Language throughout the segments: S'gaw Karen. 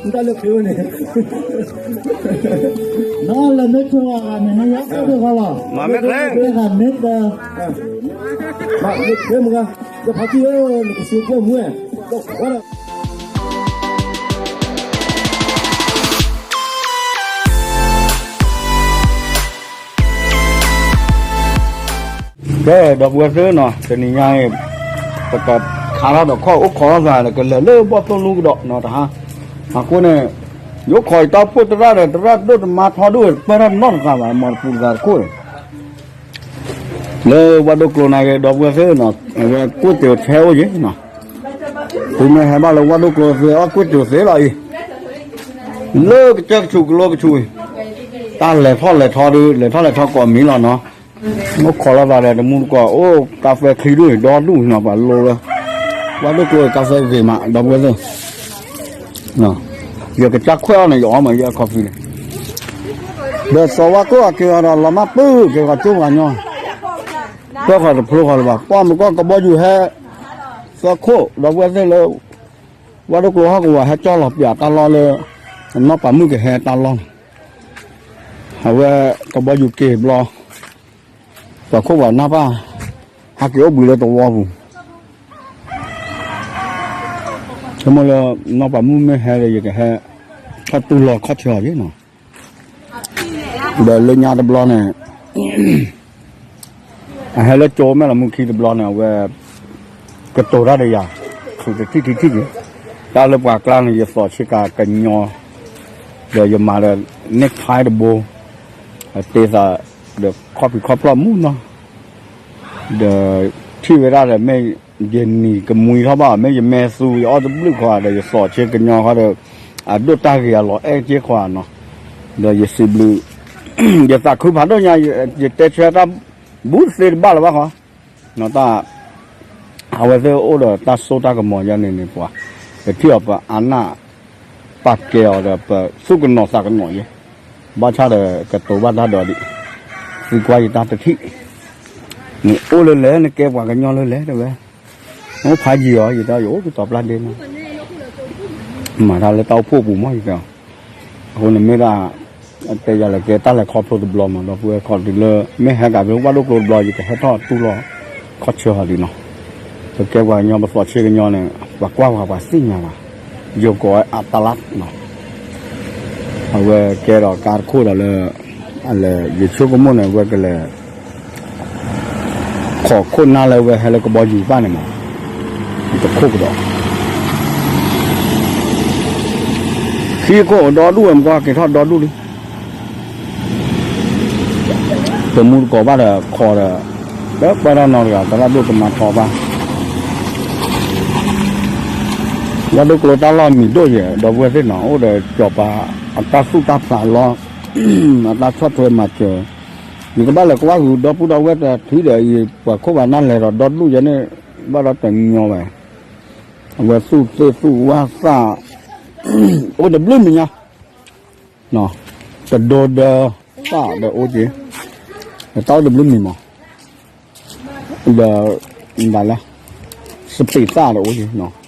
တၢ်လၢဖုန့ၣ်, နီၢ်လၢမ့ၢ်ထွဲဂၤန့ၣ် နယါအိၣ်ဒံးဃီလီၤ, မ့ၢ်ထွဲဂၤမ့ၢ်တ, မ့ၢ်ထွဲမုၢ်ဂၤ, ဒီးဖါတံၢ်ဧၢ, နကစူးကွဲမူဝဲ, ဒီးဝဲဒီး ကဲ ဒီပုၢ်ဝဲၢ်သ့ၣ်နီၤ, တနံၤညါအံၤ ပကခးထီၣ်ဒီးခီၣ်အိၣ်ခိးလိာ်သးဒီး ကလဲၤလၢဘီၣ်သိၣ်လူကဒီးနီၤ တဟါ, အဃိန့ၣ် ယအိၣ်ခိးယတၢ်အိၣ်ဖှိၣ်သရၣ်ဒီး သရၣ်ဒိၣ်တမါထီဒိၣ် ပၢၢ်ထီၣ်နီတဂၤဘၣ် မ်တပူၤတဂၤတခိၣ် လၢဝၣ်ဒိၣ်ကျိၤနာ်က့ ဒီပုၢ်ဝဲၢ်သ့ၣ်နီၤ, အဝဲကွ့ၢ်တ့ၢ်ထဲအိၣ်ယ့ၣ်နီၤ, သုမ့ၢ်ဟဲဘၣ်လၢဝၣ်ဒိၣ်ကျိၤသ့ အီၣ်ကွ့ၢ်တ့ၢ်သ့လီၤအံၤ, လၢကစၢၢ်ကဆူးကလိကဆူးအံၤ, တၢ်လဲၤထီၣ်လဲၤထီဒုး လဲၤထီၣ်လဲၤထီကိးမံၤလီၤနီၤ, အိၣ်ခိးလိာ်သးဒီးတမူတကိး အိၣ်ကါဖဲချံဒူၣ်အံၤ ဒီဒူၣ်နီၤ ပှၤလိလၢ ဝၣ်ဒိၣ်ကျိၤအံၤ ကါဖဲဂ့ၤမး ဒီပုၢ်ဝဲၢ်သ့ၣ် ယကစၢ်ခွဲးအီၤန့ၣ် ယအီၣ်မး ယအီၣ် coffee န့ၣ်, ဒီးစီၤဝါကိၢ်အက့ၤအီၤဒီး လီၤမၢ်ပုၢ်က့ၤဂီၤကၠိပှၤညီ, ပၢၢ်ဃီၤတဖျိဃီလၢၤဘၣ် ပှၢ်မုၢ်ကီၢ်ကဘီယူၤဟဲ, သၢခိၣ် ဒီပုၢ်ဝဲၢ်သ့ၣ်လၢ, ဝၣ်ဒိၣ်ကျိၤဟီၣ်ကဝီၤဟဲကၠီလီၤပၠးတၢ်လီၢ်လၢ, နီၢ်ပၤမုၣ်ကဟဲတၢ်လီၢ်န့ၣ်, အဝဲကဘီယူၤက့ၤဘျီ, ပှၤခိၣ်ပှၤနၢ်ပၢ်, ဟဲက့ၤအိၣ်ဘှံးလၢသဝီပူၤ ဆိကမိၣ်လၢ နီၢ်ပၤမုၣ်မ့ၢ်ဟဲဒီး ယကဟဲထီၣ်တူၢ်လိာ်ခီၣ်ဆၢအီၤယ့ၣ်နီၤ, ဒီးလၢညါတဘျီန့ၣ်, အဟဲလၢကၠိမဲာ်လီၤမူခံတဘျီန့ၣ် အဝဲ, ကတိၤတၢ်ဒီးယၤ, ဆူတထံၣ်ထံၣ်ထံၣ်က့ၤ, တၢ်လၢပှၤကျါန့ၣ် ယသိးဆ့ကၤကညီ, ဒီးယမၤဒီး necktie တဘိ, အတ့သး, ဒီးခီၣ်ဖံးခီၣ်ဖျီၣ်မူနီၤ ဒီးထံၣ်ဝဲဒၣ်ဒီး မ့ၢ်ယနံၤကမှံထီၣ်ဘၣ် မ့ၢ်ယမဲာ်သူ ယအီၣ်တဘျုးခီဒီး ယသိးဆ့ကညီဃီဒီး အဒိၣ်တၢ်ဂ့ၤအလီၤအဲၣ်က့ၤခီနီၤ, ဒီးယစံးဘျုး, ယသးခုဖးဒိၣ်ညါ, ယတဲဆၢတၢ်ဘူးသ့တဘၣ်လၢၤဘၣ်ဃီ, နီၤတၢ် အဝဲသ့ၣ်အိၣ်ဒီးတၢ်စိတၢ်ကမီၤယါန့ၣ်န့ၣ် ပှၤ, ပထံၣ်အီၤပအါနၢ်, ပာ်ကဲအီၤဒီးပသူၣ်ကနိးသးကနိးယဲ, ဘၣ်ဆၣ်ဒီးကတိၤဘၣ်တၢ်ဒီးဒံး, သံကွၢ်ယတၢ်တထံၣ်, နအိၣ်လၢလဲၣ် နကဲပှၤကညီလၢလဲၣ်တဲဝဲ, အိၣ်ဖးယံၤအီၤ ယတဲယအိၣ်ကတီၤပျၢ်ဒ့နီၤ, မၤတၢ်လၢတၢ်အိၣ်ဖှိၣ်ပူၤမး ယတဲအီၤ, အဃိန့ၣ်မ့ၢ်ဒၣ် တဲယၤလဲၣ်ကဲတၢ်လဲၤခီဖျိတဘျီမး ဒီပုၢ်ဝဲၢ်ခီတုၤလၢ မ့ၢ်ဟဲကးဖဲဝၣ်ဒိၣ်ကျိၤတဘျီ ယကဟဲထီၣ်တူၢ်လိာ်ခီၣ်ဆၢဟီဒံးနီၤ, ပကဲပှၤကညီပသိးဆ့ကညီန့ၣ် ပှၤကွၢ်ပှၤပှၤသ့ၣ်ညါဘၣ်, ယိၤကိးဝဲအတလးနီၤ, အဝဲကဲဒီးကါတခိၣ်ဒီးလၢ, အလဲၤယဆိကမိၣ်န့ၣ် အဝဲကလဲၤ ခိးခိၣ်နၢ်လၢအဝဲဟဲလၢကဘီယူၤတဖၣ်န့ၣ်မး, တခိၣ်ကဒီး, ခံခိၣ်ဒီဒူၣ်ဝဲမ့ၢ်ကီၢ်က့ၤထီၣ်ဒီဒူၣ်လံ, တမူတကိးဘၣ်ဒီးခိးဒီး, လၢပၢၢ်ထီၣ်နီတဂၤ သရၣ်ဒိၣ်ကမၤထီဘၣ်, ဝၣ်ဒိၣ်ကျိၤတၢ်လီၢ်မံၤဒိၣ်ယဲၢ် ဒီပုၢ်ဝဲၢ်သ့ၣ်နီၤ အိၣ်ဒီးစီၤပၤအတၢ်သူၣ်တၢ်ဖျးအလီၢ်, အတၢ်ဆီၣ်ထွဲမၤစၢၤ, ယကဘၣ်လဲၤကွၢ်ဃုာ်ဒီပုၢ်ဒီဝဲၢ်တထံၣ်ဒီး ယပှၤခိၣ်ပှၤနၢ်လဲၤဒီးဒီဒူၣ်ယဲန့ၣ်, ဘၣ်ဒီးတညီဝဲ, အဝဲသူၣ်သ့ၣ်သူၣ်ဝၣ်သၣ်, အိၣ်တဘျုးမံၤညါ တဒိဒီးသၣ်ဒီးအိၣ်က့ၤ, တၢ်အိၣ်တဘျုးမံၤမး, ဒီး, ဒၣ်လဲၣ်, စပံးသၣ်ဒီးအိၣ်က့ၤ,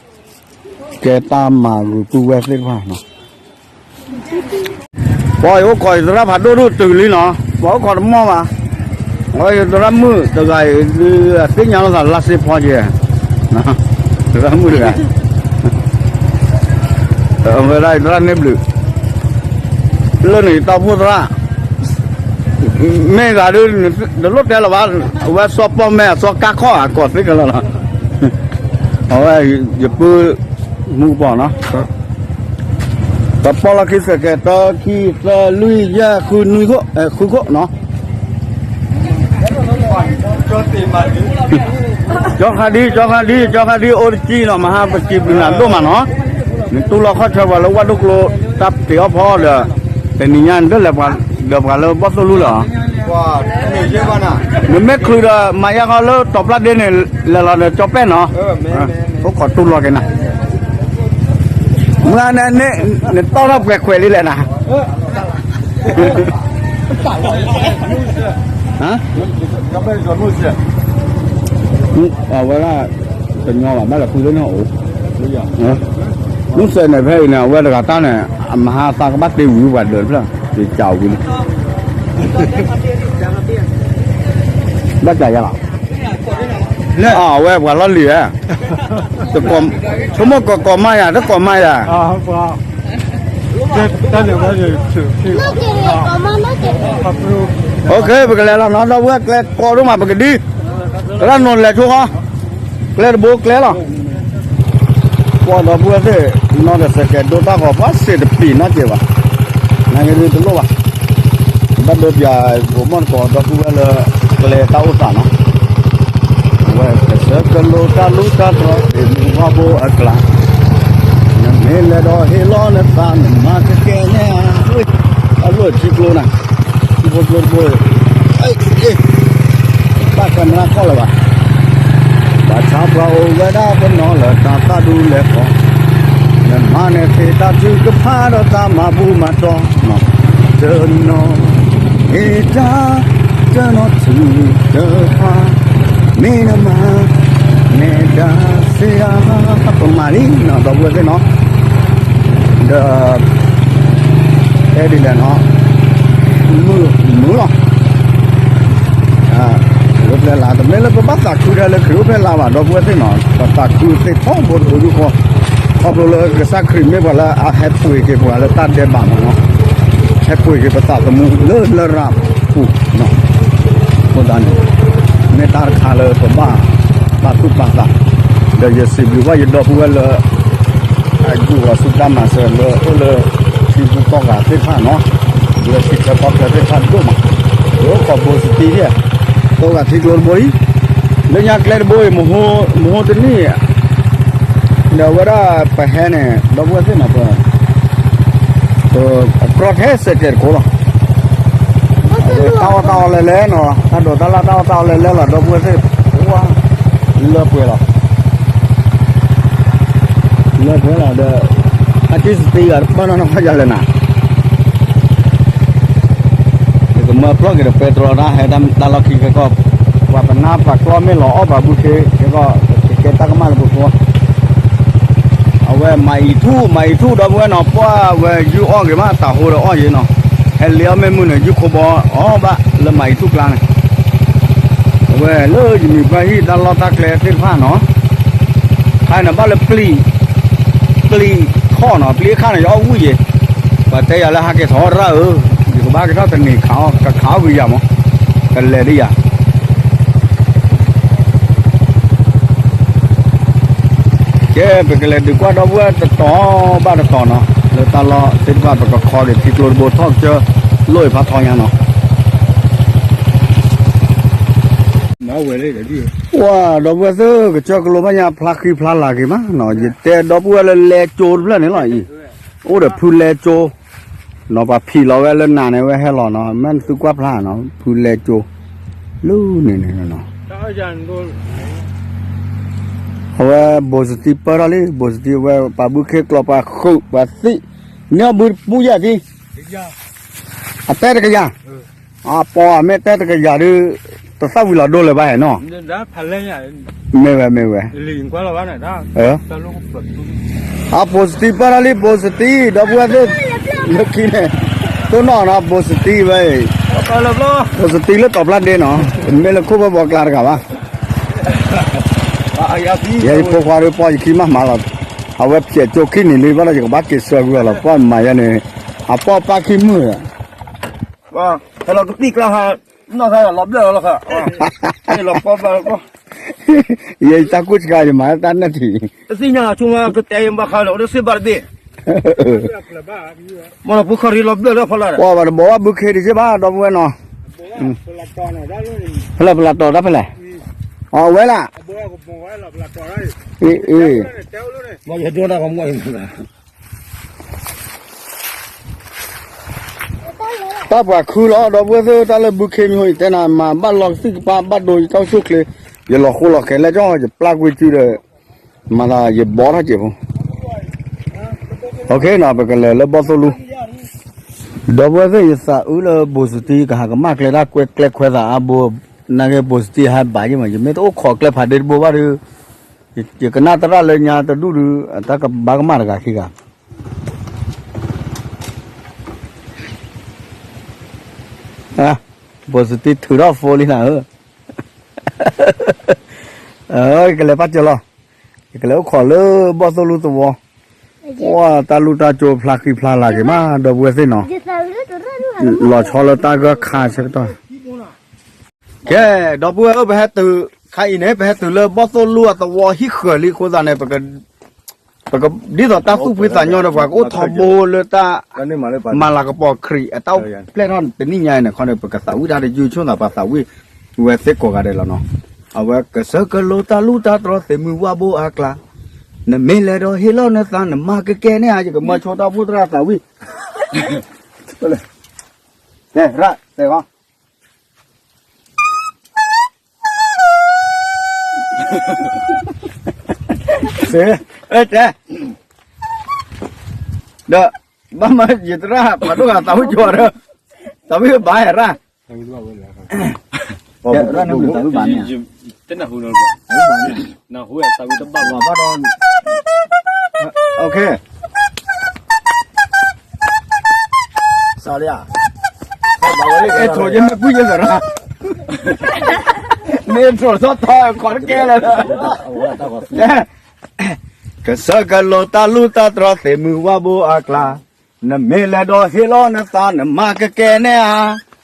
ကဲတၢ်မၤဂုာ်ပုၢ်ဝဲၢ်သ့ၣ်တဖၣ်နီၤ, ပှၤအိၣ်ခိးယသရၣ်ဖးဒိၣ်ဒိၣ်တုၤလံနီၤ ပှၤအိၣ်ခိးတမီၢ်ဘၣ်, အဝဲယသရၣ်မုၣ်တဂၤအံၤ ဒုးသ့ၣ်ညါလိာ်သးလါစ့ဖီက့ၤ, သရၣ်မုၣ်တဂၤ ဝဲဒၣ်ယသရၣ်န့ၣ်ဘျုး, လၢန့ၣ်ယတၢ်အိၣ်ဖှိၣ်သရၣ်, မ့ၢ်ဂၤဒုး, တလိၣ်တဲလၢၤဘၣ်, အဝဲစီၤပီၣ်မဲအစီၤကါခီၣ်အကိးသ့ကလၢာ်လီၤ, အဝဲ, ယပုၢ်, မူကပီၤနီၤ, တပီၢ်လီၢ်ခံသၢကဲ တၢ ခံ သၢ လွံၢ် ယဲၢ် ဃု နွံခိၣ်, ဃုခိၣ်နီၤ ကၠီခါဒံ ကၠီခါဒံ ကၠီခါဒံ အိၣ်တကံနီၤ မဟါပစံးဘျုးနၤဒိၣ်မးနီၤ, နတူၢ်လိာ်ခီၣ်ဆၢပှၤလၢဝၣ်ဒိၣ်ကျိ တၢ်တ့အီၣ်ဖီဒီး, တနံၤညါနဒၢလဲၤပှၤ, ဒီးပှၤလၢဘီၣ်သိၣ်လူလီၤ, နမ့ၢ်ချုးဒီးမၤယါဃီလၢတီၤပျၢ်ဒ့န့ၣ်, လဲၤလီၤဒီးကၠီပဲၣ်နီၤ, အိၣ်ခိးတူၢ်လိာ်က့ၤနၤ, မုၢ်န့ၣ်, နတီၢ်ထီၣ်ပှဲၤခွဲးလံလဲၣ်နၤ အဝဲဒၣ်, တညီဘၣ် ဘၣ်လဲၤဃုလၢန့ၣ်အိၣ်, မုၢ်စဲးန့ၣ်ဖဲအံၤန့ၣ် အဝဲတဂၤတၢ်န့ၣ် အမဟါသးကဘၣ်တ့ဝံၤပှၤဒၢးတဖျၢၣ် ယကးဝံၤလံ ဘၣ်ကးယၤလီၤ. အဝဲပှၤလီၢ်လံၤဧါ, ဆိကမိၣ်ကကိးမးယၤ တကိးမးယၤ, ပကလဲၤလီၤနီၤ ဒီပုၢ်ဝဲၢ်ကျဲကိးဒိၣ်မး ပကဒံ, သရၣ်နီၤလဲၤဆိဃီ, ကျဲတဘိကျဲလီၤ. ပှၤဒီပုၢ်ဝဲၢ်သ့ၣ် နီၢ်ဒီးစဲးကဲးဒိတၢ်ဂီၤ ပှၤစ့းတပံၤနီတစဲးဘၣ်, နာ်က့ဒ်တလိၣ်ဘၣ်, ဘၣ်ဒိပၠး ဘိးမီၢ်တကိးဒီပုၢ်ဝဲၢ်လၢ ကျဲတၢ်အိၣ်သးနီၤ, အဝဲကစၢၢ်ကလိတၢ်လူၢ်တၢ်တြီၤ သ့ၣ်မုၢ်ဝါဘိအကျါ, နမ့ၢ်လဲၤဒီးဟ့ၣ်လီၤနသး နမၤကကဲန့ၣ်, အလိၣ်ထံကျိနၤ, ထံဖိကျိတဘိ, ဘၣ်ကဲမနၤခီၣ်လၢၤဘၣ် ဘၣ်ဆၣ်ပှၤအိၣ်ဝဲဒၣ်တနီၤလၢတၢ်သၣ်ဒူလဲၤခီ, နမၤန့ၢ်သ့တၢ်ထုကဖၣ်ဒီးတၢ်မၤဘူၣ်မၤတီၢ်, တနီၤ, မ့ၢ်တၢ်, တနီၤထုကဖၣ်, မ့ၢ်နမၤ, နဲဒၣ်စ့ဧါ, ပမၤလံနီၤ ဒီပုၢ်ဝဲၢ်သ့ၣ်နီၤ, ဒီး တဲဒ်လဲၣ်နီၤ, မုာ်လီၤ, ခရံာ်အိၣ်ဖျဲၣ်လါ တမ့ၢ်လၢပဘၣ်သးခုတၢ်လၢခရံာ်အိၣ်ဖျဲၣ်လါဘၣ် ဒီပုၢ်ဝဲၢ်သ့ၣ်နီၤ, ပသးခုသ့ထီဘိတဘိယူၢ်ဃီ, ခီဖျိလၢကစၢ်ခရံာ်မ့ၢ်ပှၤလၢအဟဲပှ့ၤက့ၤပှၤလၢတၢ်ဒဲးဘးမးနီၤ, ဟဲပှ့ၤက့ၤပသးသမူလၢလရာ်ပူၤ, အဃိသတးန့ၣ်, မ့ၢ်တၢ်တခါလၢပဘၣ်, ပာ်သူၣ်ပာ်သး, ဒီးယစံးဘျုးဘၣ်ယဒီပုၢ်ဝဲၢ်လၢ အယူၢ်အီၤဆူတၢ်မၤစၢၤလၢအိၣ်လၢ ထံပူၤကီၢ်ဂၤသ့ၣ်တဖၣ်နီၤ, လၢထံချၢကီၢ်ချၢသ့ၣ်တဖၣ်ဒိၣ်မး, လၢအိၣ်ခိးဘိစတံဒီး, တိဂၤထံကျိတဘိအံၤ, လၢညါကျဲတဘိအံၤ မဟိတနံၣ်, ဒီးအဝဲဒၣ်ပဟဲန့ၣ် ဒီပုၢ်ဝဲၢ်သ့ၣ်နီၤ, ပ အကြီထဲစဲးကဲးတကိးလီၤ, တၢ်အီၣ်တၢ်အီလဲၤလဲၤနီၤ, တၢ်ဒိးတၢ်လၢ်တၢ်အီၣ်တၢ်အီလဲၤလဲၤလီၤ ဒီပုၢ်ဝဲၢ်သ့ၣ်, လၢပှဲၤလီၤ လၢပှဲၤလီၤဒီး, အတံၢ်စတံဂၤတပၢၢ်နီၢ်နီၢ်ခီယၤလဲၣ်နၤ, ယကမၢဖျီၣ်က့ၤဒီးပဲတြီတၢ်ဟဲတၢ်လီၢ်ခံခဲကီၢ်, ပှၤပနၢ်ပှၤကျီမ့ၢ်လီၤအီၣ်ပှၤဘုခ့ခဲကီၢ်, ကကဲတၢ်ကမၣ်လၢပဖိ, အဝဲမၤအံၤထူၣ် မၤအံၤထူၣ်ဒီပုၢ်ဝဲၢ်နီၤ, ပှၢ်ဝဲယုၢ်အီၣ်က့ၤမး တၢ်ဟိဒီးအီၣ်ယ့ၤနီၤ, ဟဲလ့အီၣ်မ့ၢ်မုၢ်န့ၣ် ယုၢ်ခိဘီအီၣ်ဘၣ်လၢမၤအံၤထူၣ်ကျါန့ၣ် အဝဲလၢယမံၤပှၢ်ဟံၣ်တၢ်လီၢ်တၢ်ကျဲသ့ၣ်တဖၣ်နီၤ, ခါန့ၣ်ဘၣ်လၢပျံၤ, ပျံၤခီၣ်နီၤ, ပျံၤအခါန့ၣ် ယအီၣ်ဝံၣ်ယ့ၤ, ပှၤတဲယၤလၢဟးက့ၤထီၣ်ရၣ်ဧၢ, ယကဘၣ်ကထီၣ်တန့ၢ်ခးအီၣ်, ကခးအီၣ်ကယၤမး, ကလဲၤဒ်ယၤ ကဲ ပကလဲၤဒုးကွၢ်ဒီပုၢ်ဝဲၢ်တတီၤဘၣ်တတီၤနီၤ, လၢတၢ်လီၢ်သ့ၣ်တဖၣ် ပကခီက့ၤထံကျိတဘိထီၣ်ကစၢၢ် လိၣ်အံၤဖးထီညါနီၤ, ပှၤဒီပုၢ်ဝဲၢ်သ့ၣ် ကစၢၢ်ကလိဘၣ်ညါဖျါဃံဖျါလၤက့ၤမးနီၤ, ယတဲဒီပုၢ်ဝဲၢ်လၢလဲကၠိတဖျၢၣ်န့ၣ်လီၤအံၤ, အိၣ်ဒီးဖုလဲကၠိ နီၤ, ပှၤဖံးလီၤဝဲလၢနၤန့ၣ် ဝဲဟဲလီၤနီၤ, မ့ၢ်နသုကွၢ်ဖျါနီၤ, ဖုလဲကၠိ လၢန့ၣ်န့ၣ်နီၤ, အဝဲဘိစတံပၢၢ်ထီၣ်လံ, ဘိစတံဝဲ ပှၤဘုခ့ကျီ ပှၤဃုာ် ပှၤသံ, န့ၢ်အီၣ်ဘုတပူၤယၤသံ, အတဲတကယၤ, အပီအမ့ၢ်တဲတကယၤဒုး, တသၣ်ဝံၤလီၤဒိလၢၤဘၣ်ဟဲနီၤ, မ့ၢ်ဝဲ မ့ၢ်ဝဲ အဘိစတံပၢၢ်ထီၣ်လံ ဘိစတံ ဒီပုၢ်ဝဲၢ်သ့ၣ်, လၢခံန့ၣ်, တိၢ်နီၣ်နီၤ ဘိစတံဝဲအံၤ, ဘိစတံလၢတီၤဖျါဒ့နီၤ, တမ့ၢ်လၢခိၣ်ဖၢဘီကျါတဂၤဘၣ်, ယဲယဖိခွါဒုးပီၢ်ယခံမးမးလီၤ, အဝဲဖျဲးကၠိခံနံၤလံဘၣ်ဒီး ယကဘၣ်က့ၤဆှၢကွံာ်အီၤလီၤ, ပှၢ်မၤယဲန့ၣ်, အပီၢ်ပၢ်ခံမုၣ်, ဟဲလီၤကပံၢ်ကျါဟး, နီၢ်ခါလီၤဘျၢၣ်လီၤခါ, လီၤပီၢ်ဘၣ်လီၤပီၢ် ယဲယတၢ်ကူၣ်ဆှါယမၤတၢ်နဲၣ်ထံၣ်, တသ့ၣ်ညါဆိကတဲယဘၣ်ခါလီၤ အိၣ်ဒီးစ့ဘၣ်တဘ့ၣ်, မ့ၢ်လီၤဖိခီၣ်ရံလီၤဘျၢၣ်လီၤဖီလာ်ဒီး, ပှၤဘၣ်တဘိဘၣ်ဘုခ့ဒံးစ့ၢ်ဘၣ် ဒီပုၢ်ဝဲၢ်နီၤ, ဖဲလဲၣ်ပလးတီၤတၢ်ဖဲလဲၣ်, အဝဲလၢ, အ့, တၢ်ပှၤခုလီၤ ဒီပုၢ်ဝဲၢ်သ့ၣ် တၢ်လၢဘုခ့မ့ၢ်ဟိ ယတဲနၤ မၤဘၣ်လီၤကသံၣ်ကပၤ ဘၣ်ဒိယတၢ်အိၣ်ဆူၣ်ချ့, ယလီၤဃိလီၤဃဲၤလဲၣ်ကၠီ ယပျၢ်ကွံာ်စုဒီး, မၤသးယဘီထီၣ်စဲးဖိ, ပကလဲၤလၢဘီၣ်သိၣ်လူ, ဒီပုၢ်ဝဲၢ်သ့ၣ် ယသးအုးလၢဘိၣ်စတံ ကဟးကမၣ်ကျဲတၢ်ကွဲကျဲခွဲသးအါဘိ, နာ်က့ဘိၣ်စတံဟဲဘၣ်ယမး ယမ့ၢ်တအိၣ်ခိးကျဲဖးဒ့တဘိဘၣ်ဒီး ယကနၣ်သရၣ်လၢညါတဒူၣ်ဒုး အတၢ်ကဘၣ်ကမၣ်တဂၤခံဂၤ, ဘိစတံထုးထီၣ်ဖိလံနၤဧၢ, ယကလဲၤပာ်စၢၤလီၤ, ယကလဲၤအိၣ်ခိးလၢဘီၣ်သိၣ်လူသဝီ, ဝဲတၢ်လူၢ်တၢ်ကၠိဖျါဃံဖျါလၤက့ၤမး ဒီပုၢ်ဝဲၢ်သ့ၣ်နီၤ, လီၤဆီလၢတၢ်ဂၢၢ်ခါဆၢကတီၢ် ကဲ ဒီပုၢ်ဝဲၢ်ဧၢ ပဟဲတုၤ ခါအံၤန့ၣ် ပဟဲတုၤလၢဘီၣ်သိၣ်လူအသဝီဟံၣ်ဃၢၤလံအဃိသတးန့ၣ် ပက ဒ်သိးတၢ်သူၣ်ဖှံသးညီဒီး ပှၤကအိၣ်ထီဘိလၢတၢ် မၤလၤကပီၤခရံာ်အတၢ်အိၣ်ဖျဲၣ်ထီၣ်တနံၣ်ညါအံၤန့ၣ်ခီန့ၣ် ပကသးဝံၣ်တၢ်တယုၢ်ဆိၣ်သးပှၤသးဝံၣ် ဝဲသ့ၣ်ကိးဂၤဒဲးလီၤနီၤ, အဝဲကစၢၢ်ကလိတၢ်လူၢ်တၢ်တြီသ့ၣ်မုၢ်ဝၣ်ဘိအကျါ, နမ့ၢ်လဲၤဒီးဟ့ၣ်လီၤနသးနမါကကဲန့ၣ်ဧါ ယကမၢဆိတၢ်အိၣ်ဖှိၣ်သရၣ်သးဝံၣ်, တဲ ရၣ် တဲဂီၢ် စ့ အဲ တဲ ဒီး ဘၣ်မၤယသရၣ် ပှၤဒိၣ်ဂၤသးဝံၣ်ကီးဒီး သးဝံၣ်ဘၣ်ဟဲရၣ် ရၣ်န့ၣ်ဘျုးသးဝံၣ်ဘၣ်န့ၣ် တနၢ်ဟူနီၤ နၢ်ဟူသးဝံၣ်တဘၣ်ဘၣ်ဘၣ်ဒီး OK စးလၢ အဲၣ်ထိးယမ့ၢ်ကွံယသရၣ် မ့ၢ်ထိးထီၣ်ထီခီတကဲလၢာ် ကစၢၢ်ကလိတၢ်လူၢ်တၢ်တြီသ့ၣ်မုၢ်ဝၣ်ဘိအကျါ, နမ့ၢ်လဲၤဒီးဟ့ၣ်လီၤနသးနမါကကဲန့ၣ်ဧါ,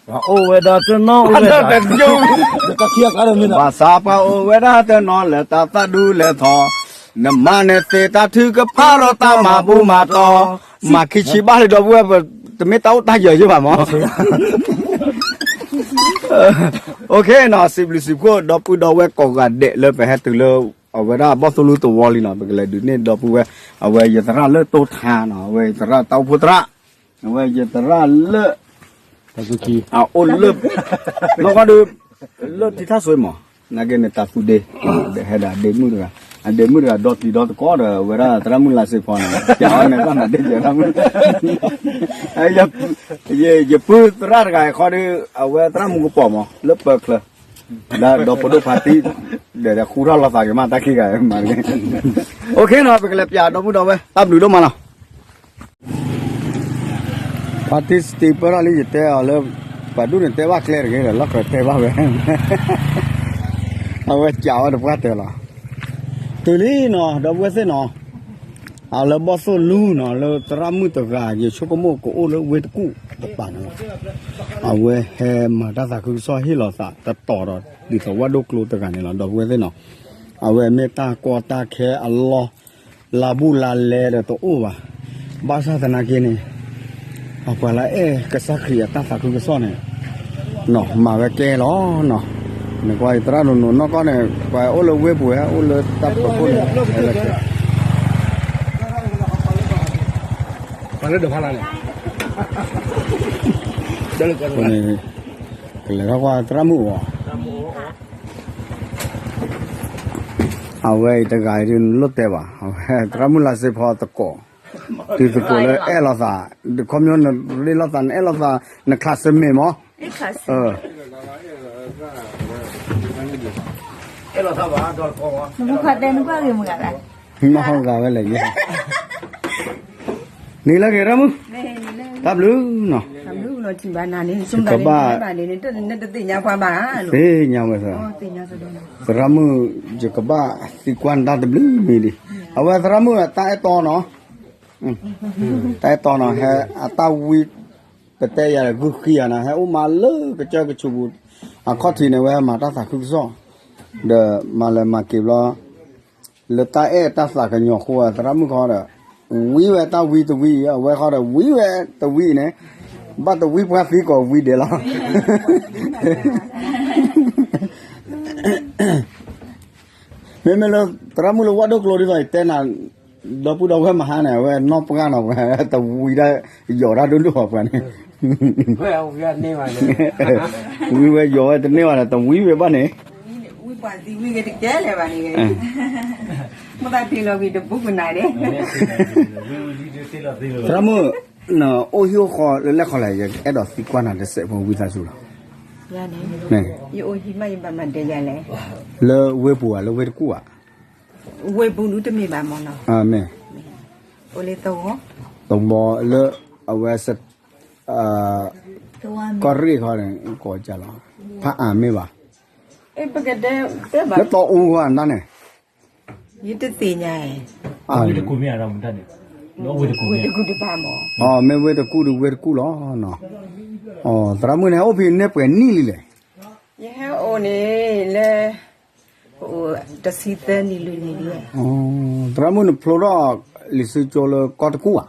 ပှၤအိၣ်ဝဲဒၣ်တနီၤ ဘၣ်ဆၣ်ပှၤအိၣ်ဝဲဒၣ်တနီၤလၢတၢ်သၣ်ဒူလဲၤထီၣ်, နမါန့ၣ်သ့တၢ်ထုကဖၣ်ဒီးတၢ်မၤဘူၣ်မၤတီၤ, မၤခံဆံဘၣ်လံဒီပုၢ်ဝဲၢ် တမ့ၢ်တၢ်အိၣ်တၢ်ယၢၤယ့ၢ်ဘၣ်မး OK နီၤ စံးဘျုးစံးဖှိၣ်ဒီပုၢ်ဒီဝဲၢ်ကိးဂၤဒဲးလၢပဟဲတုၤလၢ အဝဲဒၣ်ဘီၣ်သိၣ်လူသဝီလံနီၤ ပကလဲၤဒုးန့ၢ်ဒီပုၢ်ဝဲၢ် အဝဲယသရၣ်လၢတိၢ်ထါနီၤ အဝဲယသရၣ်တၢ်အိၣ်ဖှိၣ်သရၣ် အဝဲယသရၣ်လၢ အအိၣ်လၢ နီၢ်ကီၢ်ဒုး လၢထံထၣ်စွ့မး နာ်က့န့ၣ်တၢ်သူဒ့ ဒီးဟဲဒီးအဒ့မုၣ်တဂၤ အဒ့မုၣ်တဂၤဒီတံၤဒီသကိးဒီး အဝဲဒၣ်သရၣ်မုၣ်လါစ့ဖီန့ၣ် ပျးအီၤန့ၣ် သၣ်နၤဒ့ၣ်ယဲၢ်တၢ်မုၣ် ယပုၢ်သရၣ်တဂၤအံၤဃီဒီး အဝဲသရၣ်မုၣ်ကပီၤမး လၢပၢၤချၢ ဒီးဒီးပဒိၣ်ဖါတံၢ် ဒီးဃူထီၣ်လီၤသးက့ၤမးတၢ်ခံဂၤမး OK နီၤ ပကလဲၤပျးဒီပုၢ်ဒီဝဲၢ် တၢ်ဘျုးဒိၣ်မးလီၤ ဖါတံၢ်စတံးပၢၢ်ထီၣ်လံ ယတဲအီၤလၢ ပှၤဒူၣ်န့ၣ်တဲဘၣ်ကျဲတဂ့ၤဒီး လီၢ်ခၢၣ်တဲဘၣ်ဝဲ အဝဲကးဝဲတပှၢ်တဲလီၤ တုၤလံနီၤ ဒီပုၢ်ဝဲၢ်သ့ၣ်နီၤ အလၢဘီၣ်သိၣ်လူနီၤ လၢသရၣ်မုၣ်တဂၤ ယဆိကမိၣ်ကအိၣ်လၢဝ့ၢ်တကူၣ်တပၤန့ၣ်လီၤ အဝဲဟဲမၤတၢ်သးခုကစီၣ်ဟ့ၣ်လီၤသးတတီၤဒီး ဒ်သိးဝၣ်ဒိၣ်ကျိတဂၤန့ၣ်လီၤ ဒီပုၢ်ဝဲၢ်သ့ၣ်နီၤ အဝဲမ့ၢ်တၢ်ကီတၢ်ခဲအလီၢ် လါဘူးလါလဲဒီးတအိၣ်ဘၣ်. ဘၣ်ဆၣ်သနာ်က့န့ၣ် အပှၤလၢအဲၣ်ကစၢ်ခရံာ်အတၢ်သးခုကစီၣ်န့ၣ် မၤဝဲကဲလီၤနီၤ. နကွၢ်အံၤသရၣ်ဒိၣ်နိနီၢ်ကီၢ်န့ၣ် ပှၤအိၣ်လၢဝ့ၢ်ပူၤဝဲ အိၣ်လၢတၢ်ဖီခိၣ်န့ၣ် ပှၤလၢဒိးဖးလၢ်န့ၣ် ကလဲၤထီၣ်ကွၢ်သရၣ်မုၣ်အီၤ အဝဲအံၤတဂၤအံၤဒ်နလိၣ်တဲဘၣ် အဝဲသရၣ်မုၣ်လါစ့ဖီသကိး တုၤသကိးလၢအဲၣ်လိာ်သး ဒ်ခီပညီနရ့လိာ်သး နအဲၣ်လိာ်သး နချါစမဲာ်မး နမူခီတဲနကွၢ်ဂ့ၤမုၢ်ဂၤလဲၣ် နီၢ်ဟီဂၤဝဲလဲၣ်ယဲ နံၤလၢဂ့ၤရၣ်မုၣ် တၢ်ဘျုးနီၤ ကဘၣ် သ့ၣ်ညါဝဲသရၣ် သရၣ်မုၣ် ယကဘၣ်သံကွၢ်နတၢ်တဘျုးမံၤဒံး အဝဲသရၣ်မုၣ်အတၢ်အဲၣ်တီနီၤ တၢ်အဲၣ်တီနီၤ ဟဲအတၢ်ဝံ ပတဲယၤဂုၢ်ဃံယၤနီၤ ဟဲအိၣ်မးလၢကစၢၢ်ကဆူးပူၤ အခီၣ်ထံးန့ၣ် ဝဲမၤတၢ်သးခုကစီၣ် ဒီးမၤလဲၤမၤက့ၤဘျီ လၢတၢ်အဲၣ်တၢ်သးကညီၤအဃိ သရၣ်မုၣ်ခီဒီး ဝံဝဲတၢ်ဝံတဝံ အဝဲခီဒီးဝံဝဲတဝံန့ၣ် ဘၣ်တဝံပှၢ်သံကိးဝံဒဲးလီၤ မ့မ့ၢ်လၢ သရၣ်မုၣ်လၢဝၣ်ဒိၣ်ကျိဒ်သိးယတဲနၤ ဒီပုၢ်ဒီဝဲၢ်မဟါန့ၣ် အဝဲနီၢ်ပှၢ်နီၤ ပှၤတဝံဒၣ် ယီၤတၢ်ဒိၣ်ဒိၣ်အီၤပှၤန့ၣ် ဝံဝဲယီၤဝဲတန့ၢ်ဘၣ်ဒီး တဝံဝဲဘၣ်န့ၣ် ဝံပှၤသံဝံဂ့ၤတကဲလၢၤဘၣ်န့ၣ် မ့ၢ်ဘၣ်တ့ၢ်လီၤဝံတဘူးကနၤဒဲး သရၣ်မုၣ် နအိၣ်ဟံၣ်အိၣ်ဃီလၢလဲၣ်ခီလဲၣ် ယအဲၣ်ဒိးသံကွၢ်နၤတစဲးဖိဝံသးစူၤလီၤ ယအိၣ်ဟံၣ်မးယဘၣ်မၤဒဲးယၤလဲၣ် လၢဝ့ၢ်ပူၤဧါ လၢဝ့ၢ်တကူၣ်ဧါ ဝ့ၢ်ပူၤဒုတမ့ၢ်ဘၣ်မ့ၢ်နီၤ, မ့ၢ်, အိၣ်လၢသဝီ, သဝီလၢအဝဲ ကီၢ်ရ့ၣ်ခီန့ၣ် ကိးကလီၤ, ဖးအါမ့ၢ်ဘၣ်, ပကတဲ, လၢတီအူဃီအနၢ်န့ၣ်, ယတသ့ၣ်ညါ, ဝ့ၢ်တကူၣ်မ့ၢ်အါ, ဝ့ၢ်တကူၣ်တဘၣ်မ့ၢ်, မ့ၢ်ဝ့ၢ်တကူၣ်ဒီးဝ့ၢ်တကူၣ်လီၤနီၤ, သရၣ်မုၣ်န့ၣ် ဟဲအိၣ်ဖဲန့ၣ်ပှဲၤနံၣ်လံလဲၣ်, ယဟဲအိၣ်န့ၣ်လၢ တဆံသၢနံၣ်လွံၢ်နံၣ်လံ, သရၣ်မုၣ်နဖျိထီၣ်လံာ်စီဆှံကၠိလၢကီၢ်တကူၣ်ဧါ,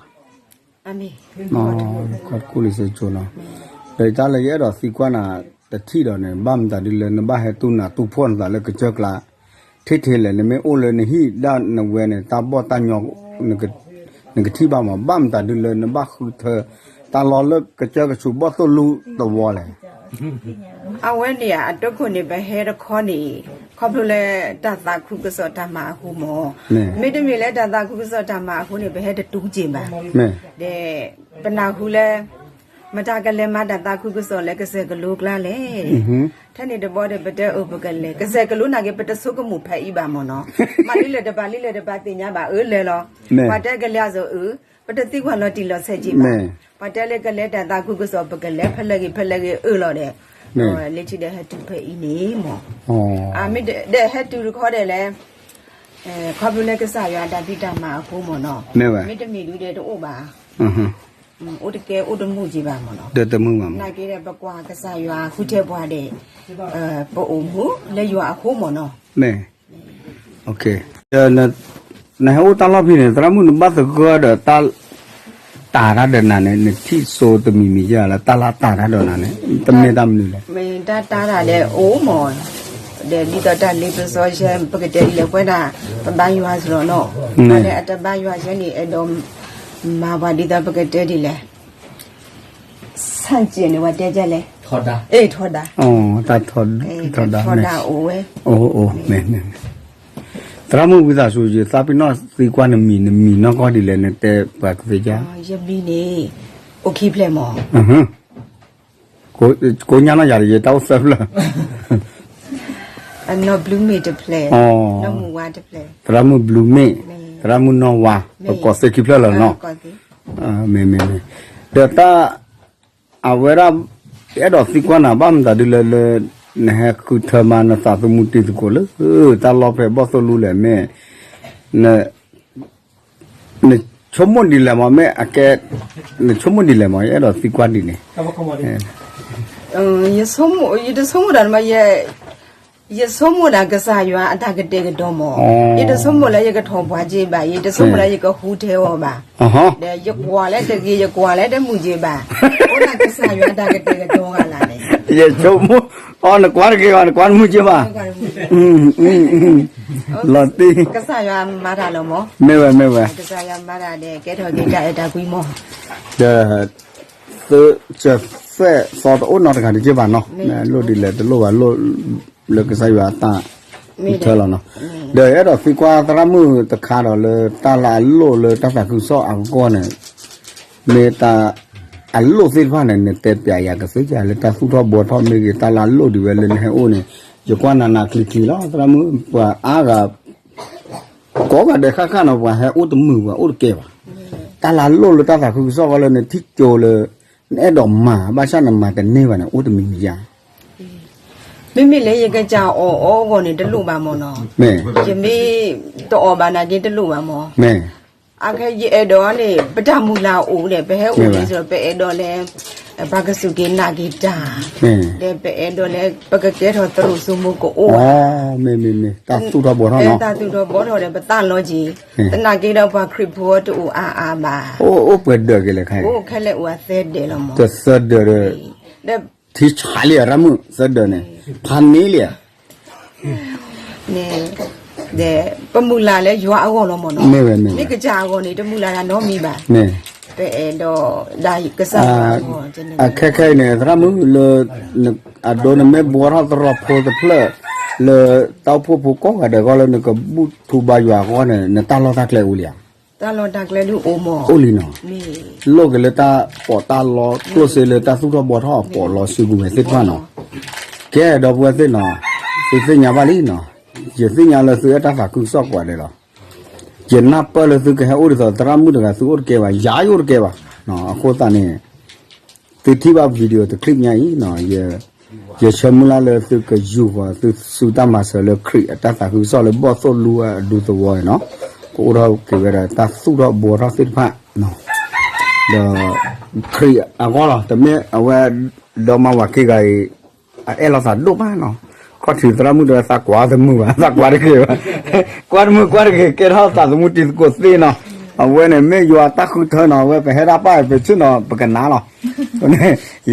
ကီၢ်တကူၣ်လံာ်စီဆှံကၠိနီၤ, ဒီးတၢ်လၢယအဲၣ်ဒိးသံကွၢ်နၤတထံၣ်ဒီးန့ၣ် ဘၣ်မတၤဒုလၢနဘၣ်ဟဲတူၢ်နၤတူၢ်ဖှီၣ်နသးလၢကစၢၢ်ကျါ, ထဲထဲလဲၣ် နမ့ၢ်အိၣ်လၢနဟံၣ်ဒၣ်နဝဲန့ၣ် တၢ်ဘီၣ်တၢ်ညီ နကထံၣ်ဘၣ်မး, ဘၣ်မတၤဒုလၢနဘၣ်ဃုထၢ တၢ်လီၢ်လၢကစၢၢ်ကဆူးဘီၣ်သိၣ်လူသဝီလဲၣ် အဝဲန့ၣ် အတခိၣ်န့ၣ် ပဟဲတခီန့ၣ် ခီဖျိလၢတၢ်သးခုကစီၣ်တၢ်မၤအဃိမး, မ့တမ့ၢ်လၢတၢ်သးခုကစီၣ်တၢ်မၤအဃိန့ၣ် ပဟဲတတူၢ်က့ၤဘၣ်, ဒီး ပနၢ်ဟူလၢ မတၤကလဲၤမၤတၢ်သးခုကစီၣ်လၢကစၢၢ်ကလိကျါလဲၣ်, ထဲန့ၣ်တဘျီဒီး ပတဲအၢပကလဲၤ ကစၢၢ်ကလိနာ်က့ ပတဆိကမိၣ်ဖဲအံၤဘၣ်မ့ၢ်နီၤ, မၤလံလၢတဘၣ်လံလၢတဘၣ်သ့ၣ်ညါဘၣ်အၢလဲၤလီၤ, ပှၤတဲကလဲၤအသိးအၢ ပတသံကွၢ်လီၤတံၢ်လီၤဆဲးက့ၤဘၣ်, ပှၤတဲလၢကလဲၤတၢ်သးခုကစီၣ် ပကလဲၤဖဲလဲၣ်ဂ့ၤဖဲလဲၣ်ဂ့ၤအၢလီၤဒီး, လၢထံဒီးဟဲတုၤဖဲအံၤန့ၣ်မ့ၢ်, မ့ၢ်ဒီးဟဲတုၤတခီဒီးလဲၣ်, ခီဖျိလၢကစၢ်ယွၤအတၢ်ဖံးတၢ်မၤအဃိမ့ၢ်နီၤ, မ့တမ့ၢ်ဒုဒီးတအိၣ်ဘၣ်, အိၣ်တကဲအိၣ်တမုာ်က့ၤဘၣ်မ့ၢ်နီၤ, နာ်က့ဒီးပကွၢ်ကစၢ်ယွၤဃုထၢပှၤဒီး, ပအိၣ်မူလၢယွၤအဃိမ့ၢ်နီၤ, မ့ၢ် ဒီး နဟဲအိၣ်တၢ်လီၢ်ဖဲန့ၣ် သရၣ်မုၣ်နဘၣ်သဂၢၢ်ဒီးတၢ် တၢ်တၢ်ဒီးနၤန့ၣ် နထံၣ်စိတမံၤမံၤယါလၢတၢ်လၢတၢ်တၢ်ဒီးနၤန့ၣ် တမ့ၢ်တၢ်မနုၤလဲၣ်, မ့ၢ်တၢ်တၢ်တၢ်ဒီးအိၣ်မ့ၢ်, ဒီးဒ်သိးတၢ်လ့ပစီဆဲ ပကတဲဒ်လဲၣ် ပဝဲဒၣ် ပဘါယွၤစ့ၢ်လီၤနီၤ, ဘၣ်လၢအတဘါယွၤဆဲန့ၣ် အဲၣ်ဒိး မၤပှၤဒ်သိးပကတဲဒ်လဲၣ် ဆန့်ကျင်န့ၣ် ပှၤတဲဒ်လဲၣ်, အဲၣ်ထီဒါ, တၢ်ထီဒါအိၣ်ဝဲ, အိၣ်အိၣ်မ့ၢ်မ့ၢ်, သရၣ်မုၣ်ဝံသးစူၤ ယသးပ့ၤနီၣ်သံကွၢ်နမံၤ နမံၤနီၢ်ကီၢ်ဒ်လဲၣ် နတဲပှၤကသ့ဧါ, ယမံၤန့ၣ် အိၣ်ခံဖျၢၣ်မ့ၢ် ကိးညါနီၢ်ယၤတယဲ တၢ်အိၣ်သၢဖျၢၣ်, နီၢ်ဘျုးမ့ၢ်တဖျၢၣ်, နီၢ်မုၢ်ဝါတဖျၢၣ်, သရၣ်မုၣ်ဘျုးမ့ၢ်, သရၣ်မုၣ်နီၢ်ဝါ, ပကိးသ့ခံဖျၢၣ်လီၤနီၤ, မ့ၢ်မ့ၢ်မ့ၢ်, ဒီးတၢ် အဝဲဒၣ် အဲၣ်ဒိးသံကွၢ်နၤဘၣ်မတၤဒ်လဲၣ်လၢ နဟဲဃုထၢမၤနသးသမူတံၤသကိးလၢ တၢ်လီၢ်ဖဲဘီၣ်သိၣ်လူလဲၣ်မ့ၢ် နဆိကမိၣ်ဒ်လဲၣ်မး မ့ၢ်အကဲ နဆိကမိၣ်ဒ်လဲၣ်မး ယအဲၣ်ဒိးသံကွၢ်ဒ်န့ၣ်, ယဆိကမိၣ်, ယတဆိကမိၣ်တၢ်မး, ယဆိကမိၣ်ဒၣ်ကစၢ်ယွၤအတၢ်ကတဲာ်ကတီၤမး, ယတဆိကမိၣ်လၢယကထီၣ်ပှၢ်က့ၤဘၣ်, ယတဆိကမိၣ်လၢယကဟူးထဲအီၤဘၣ်, ဒီးယကွၢ်လၢတဂ့ၤ ယကွၢ်လၢတမုာ်က့ၤဘၣ်, အိၣ်ဒၣ်ကစၢ်ယွၤအတၢ်ကတဲာ်ကတီၤဂၤလၢ်န့ၣ်, ယဆိကမိၣ်, အီ နကွၢ်တဂ့ၤဘၣ် နကွၢ်တမုာ်က့ၤဘၣ်, လီၤတံၢ်, ကစၢ်ယွၤမၤတၢ်လီၤမး, မ့ၢ်ဝဲ မ့ၢ်ဝဲ, ကစၢ်ယွၤမၤတၢ်ဒီး ကဲထီၣ်က့ၤတၢ်အဲၣ်တၢ်ကွံမး, ဒီး သုစၢၤသွဲၣ်သီတအိၣ်နီတဂၤတက့ၢ်ဘၣ်နီၤ, လိၣ်ဒ်လဲၣ်တလိၣ်ဘၣ်လိၣ်, လၢကစၢ်ယွၤအတၢ် ထၢလီၤနီၤ, ဒီးအဲၣ်ဒိးသံကွၢ်သရၣ်မုၣ်တခါဒီးလၢတၢ်လၢအလိၣ်လၢတၢ်သးခုကစီၣ်အဂီၢ်န့ၣ်, မ့ၢ်တၢ် အလိၣ်သ့ၣ်တဖၣ်န့ၣ် နတဲပျးယၤကသ့ဧါ လၢတၢ်သူၣ်ထီၣ်ဘှီထီၣ်မ့ၢ်ဂ့ၤ တၢ်လၢအလိၣ်ဒ်ဝဲလၢနဟဲအိၣ်န့ၣ်, ယကွၢ်နၤနၤချံချံလီၤ သရၣ်မုၣ် ပှၤအါဂၤ ကိးဂၤဒဲးဃၣ်ဃၣ်နီၤ ပှၤဟဲအိၣ်တမုာ် ပှၤအိၣ်တကဲဘၣ်, တၢ်လၢအလိၣ်လၢတၢ်သးခုကစီၣ်အဂီၢ်လၢနထံၣ်ကၠိလၢ နအဲၣ်ဒိးမၤ ဘၣ်ဆၣ်နမၤတန့ၢ်ဘၣ်န့ၣ် အိၣ်တမံၤမံၤဧါ, မ့မ့ၢ်လၢယကစၢ်အီၣ်အီအဂီၢ်န့ၣ် တလိၣ်ဘၣ်မ့ၢ်နီၤ, ယမ့ၢ်တအီၣ်ဘၣ်နာ်က့တလိၣ်ဘၣ်မ့ၢ်, အခဲယအဲၣ်ဒိးန့ၣ် ပတၢ်မုၢ်လၢ်အိၣ်ဒီး ပဟဲအိၣ်န့ၣ်စ့ၢ် ပအဲၣ်ဒိးလၢ ပှၤကစူၢ်က့ၤနာ်က့ၤတၢ်, ဒီးပအဲၣ်ဒိးလၢ ပကကဲထီၣ်သရိာ်စိမိၤကအိၣ်ဧါ, မ့ၢ်မ့ၢ်မ့ၢ် တၢ်သူၣ်ထီၣ်ဘှီထီၣ်နီၤ, တၢ်သူၣ်ထီၣ်ဘှီထီၣ်ဒီး ပသးလီၤက့ၤ, သနာ်က့ဒီးပှၤခရံာ်ဖိတအိၣ်အါအါဘၣ်, အိၣ်ပှဲၤဒၢးက့ၤလဲၣ်ခါ, အိၣ်ခဲလၢာ်အိၣ်အသၢဒၢးလီၤမ့ၢ်, တသၢဒၢးဒီး ဒီး ထံဆးလံ ရၣ်မုၣ် သၢဒၢးန့ၣ်, ဖးန့ၢ်လံဧါ, န့ၣ်, ဒီး ပမုၢ်လၢ်လၢယွၤအဂီၢ်လီၤမ့ၢ်နီၤ, မ့ၢ်ဝဲမ့ၢ်ဝဲ, မ့ၢ်ကစၢ်အဂီၢ်န့ၣ် တမုၢ်လၢ်တၢ်နီတမံၤဘၣ်, မ့ၢ်, ပအဲၣ်ဒိးဒၣ်ကစၢ်ယွၤအဂီၢ်, အခဲခဲအံၤန့ၣ် သရၣ်မုၣ်လၢ အဒိနမ့ၢ်ဘှီထီၣ်သရိာ်ဖိတဖျၢၣ် လၢတၢ်အိၣ်ဖှိၣ်ဖိကိးဂၤဒဲးအဂီၢ်လၢနကဘူၣ်ထီၣ်ဘါယွၤအဂီၢ်န့ၣ် နတၢ်လီၢ်တၢ်ကျဲအိၣ်လံဧါ, တၢ်လီၢ်တၢ်ကျဲဒုအိၣ်မ့ၢ်, အိၣ်လံနီၤ, လိၣ်က့ၤလၢတၢ်ပီးတၢ်လီ ကျိၣ်စ့လၢတၢ်သူၣ်ထီၣ်ဘှီထီၣ်အပီးလီစုကဝဲၤသ့ၣ်တဖၣ်နီၤ, ကဲဒီပုၢ်ဝဲၢ်သ့ၣ်နီၤ, သုသ့ၣ်ညါဘၣ်လံနီၤ ယသ့ၣ်ညါလၢသုအဲၣ်တၢ်သးခုကစီၣ်ကိးဂၤဒဲးလီၤ. ယနၢ်ပၢၢ်လၢသုကဟဲအိၣ်ဒ်သိးသရၣ်မုၣ်တဂၤ သုအိၣ်တကဲဘၣ်, ယၤယအိၣ်တကဲဘၣ်. အဃိသတးန့ၣ် သုထံၣ်ဘၣ် video တ clip ညါအံၤ, ယဆၢမုၢ်လၢ်လၢသုကယူာ်ဃီၤ သုစုတၢ်မၤစၢၤလၢခရံာ်အတၢ်သးခုကစီၣ်လၢဘီၣ်သိၣ်လူအဒူသဝီန့ၣ်နီၤ, ကအိၣ်ထီၣ်က့ၤဝဲဒၣ်တၢ်သူၣ်ထီၣ်ဘှီထီၣ်သ့ၣ်တဖၣ်, ဒီးခရံာ်အဂီၢ်လီၤ. တမ့ၢ်အဝဲ ဒီမါဝၤက့ဂၤအံၤ အအဲၣ်လိာ်သးဒိၣ်မးနီၤ. ခီၣ်ထံးသရၣ်မုၣ်တဲဝဲ သးကွၢ်တမုာ်ဘၣ်, သးကွၢ်တဂ့ၤဘၣ်, ကွၢ်တမုာ်ကွၢ်တဂ့ၤ ကဲထီၣ်သးသမူတံၤသကိးသ့နီၤ. အဝဲန့ၣ် မ့ၢ်ယွၤတၢ်ဃုထၢနီၤ, အဝဲပဟဲဒၣ်ပာ်ပဆ့ၣ်နီၤ ပကနၣ်လီ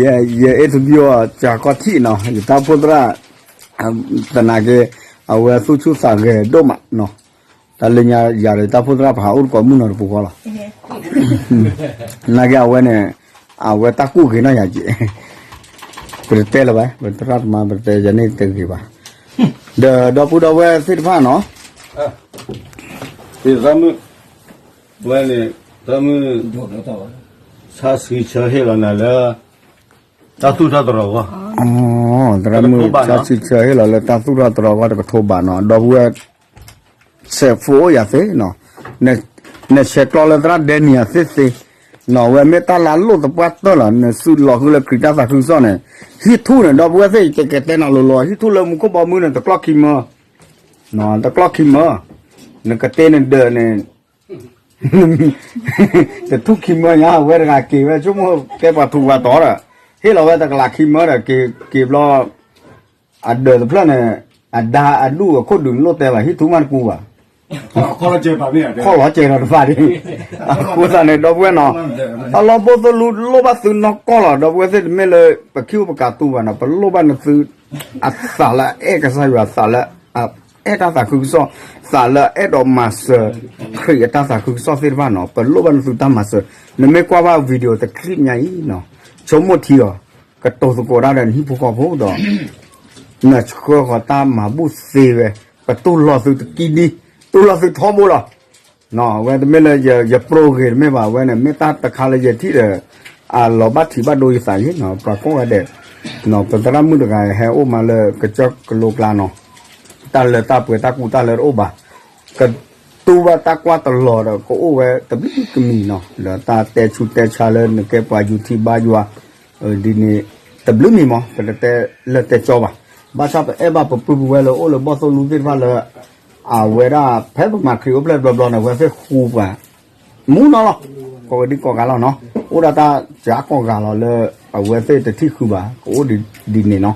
ၤ. ယinterviewအီၤ ကၢ်ကီၢ်ထံးနီၤ, ယတၢ်အိၣ်ဖှိၣ်သရၣ် သနာ်က့ အဝဲသူၣ်ဆူၣ်သးဂဲၤဒိၣ်မးနီၤ. တၢ်လၢညါယၤဒီး တၢ်အိၣ်ဖှိၣ်သရၣ် ပဟးအိၣ်တကိးမုၣ်နီၤတပူၤဃီလီၤ. နာ်က့အဝဲန့ၣ် အဝဲတၢ်ကူၣ်ဂ့ၤနီၢ်ယၤက့ၤ, ပတတဲလၢၤဘၣ်, ပသရၣ်သမါ ပတတဲယၤန့ၣ်တဂ့ၤဘၣ်. ဒီးဒီပုၢ်ဒီဝဲၢ်သ့ၣ်တဖၣ်နီၤ, သရၣ်မုၣ်, ဝဲန့ၣ် သရၣ်မုၣ် ဆါဆံဆၢဟ့ၣ်လီၤနၤလၢ တၢ်သူၣ်ထီၣ်တရီးဂီၢ်, သရၣ်မုၣ် ဆါဆံဆၢဟ့ၣ်လီၤလၢတၢ်သူၣ်ထီၣ်တရီးဂီၢ်တကထိဘးနီၤ, ဒီပုၢ်ဝဲၢ် ဆဲးဖိအိၣ်ယၤသ့နီၤ, နဆဲးကျိးလၢသရၣ်ဒဲနံၤအသ့သ့နီၤ, အဝဲမ့ၢ်တၢ်လၢအလိၣ်သပှၢ်တၢၢ်လီၤ. နစုလီၤဃုလၢခရံာ်တၢ်သးခုကစီၣ်န့ၣ်, ဟံၣ်ထူၣ်န့ၣ် ဒီပုၢ်ဝဲၢ်သ့ၣ် ယကတဲနၤလိၤလိၤ, ဟံၣ်ထူၣ်လၢမူခိၣ်ဘီမုၢ်န့ၣ် တကျီၢ်ခံမၢ, တကျီၢ်ခံမၢ, နကတ့နဒၢးန့ၣ် တထူၣ်ခံမၢညါ အဝဲတဂၤက့ၤဝဲ ဆိကမိၣ်ကဲပှၤထူးပှၤတီၤဒီး ဟ့ၣ်လီၤဝဲတကလးခံမၢဒီး က့ၤဘျီ အဒၢးတဖျၢၣ်န့ၣ် အဒါအဒူၣ်အခိၣ်ဒုးလိၣ်တဲဘၣ် ဟံၣ်ထူၣ်မးတကူဘၣ်, ခီၣ်လီၤစဲၤဒီးတဖၣ်ဒ်, အဃိသတးန့ၣ် ဒီပုၢ်ဝဲၢ်နီၤ, အလီၢ်ဘီၣ်သိၣ်လူလိၣ်ဘၣ်သုနီၢ်ကီၢ်လီၤ. ဒီပုၢ်ဝဲၢ်သ့ၣ် တမ့ၢ်လၢပခံအိၣ်ပကးတူဘၣ်နီၤ, ပလိၣ်ဘၣ်နသု အသးလၢအအဲၣ်ကစၢ်ယွၤ သးလၢအအဲၣ်တၢ်သးခုကစီၣ်, သးလၢအအဲၣ်ဒိးမၤစၢၤခရံာ်အတၢ်သးခုကစီၣ်သ့ၣ်တဖၣ်နီၤ, ပလိၣ်ဘၣ်နသုတၢ်မၤစၢၤ. နမ့ၢ်ကွၢ်ဘၣ် video တ clip ညါအံၤနီၤ, ဆိကမိၣ်ထံအီၤ ကတိၤသကိးတၢ်ဒီးနဟံၣ်ဖိဃီဖိဒီး နဆှၢဃီၤတၢ်မၤဘူၣ်သ့ဝဲ, ပတူၢ်လိာ်သုတကံဒံ, တူၢ်လိာ်သုထီဘိလီၤ. အဝဲတမ့ၢ်လၢယပြိဂ့ၤတမ့ၢ်ဘၣ်, အဝဲန့ၣ် မ့ၢ်တၢ်တခါလၢယထံၣ်ဒီး အလီၤဘၣ်ထံးဘၣ်ဒိယသးယ့နီၤ, ပှၤကိးဂၤဒဲး, ပသရၣ်မုၣ်တဂၤဟဲအိၣ်မးလၢကစၢၢ်ကလိကျါနီၤ, တၢ်လၢတၢ်ပှဲၤတၢ်ကူတၢ်လၢတအိၣ်ဘၣ်, ကတူၢ်ဘၣ်တၢ်ကွၢ်တလီၤဒီး ကအိၣ်ဝဲတဘျုးကမံၤနီၤ, ဒီးတၢ်တဲဆူးတဲဆါလၢနကဲပှၤယူၤထံဘါယွၤ ဒ်န့ၣ် တဘျုးမံၤမး ပတတဲလၢတဲကၠီဘၣ်. ဘၣ်ဆၣ်ပအဲၣ်ဘၣ်ပပုၢ်ပဝဲၢ်လၢအိၣ်လၢဘီၣ်သိၣ်လူသ့ၣ်တဖၣ်လၢ အဝဲဒၣ်ဖဲပမၤခရံာ်အိၣ်ဖျဲၣ်တဘျီဘျီန့ၣ် အဝဲသ့ၣ်ဃူပှၤ မူနီၤလီၤ, ကိးဂၤဒဲးကိးဂၤလီၤနီၤ, အိၣ်ဒၣ်တၢ်စှၤကိးဂၤလီၤလၢ အဝဲသ့ၣ်တထံၣ်ဃုာ်ဘၣ် ကအိၣ်ဒ်န့ၣ်နီၤ.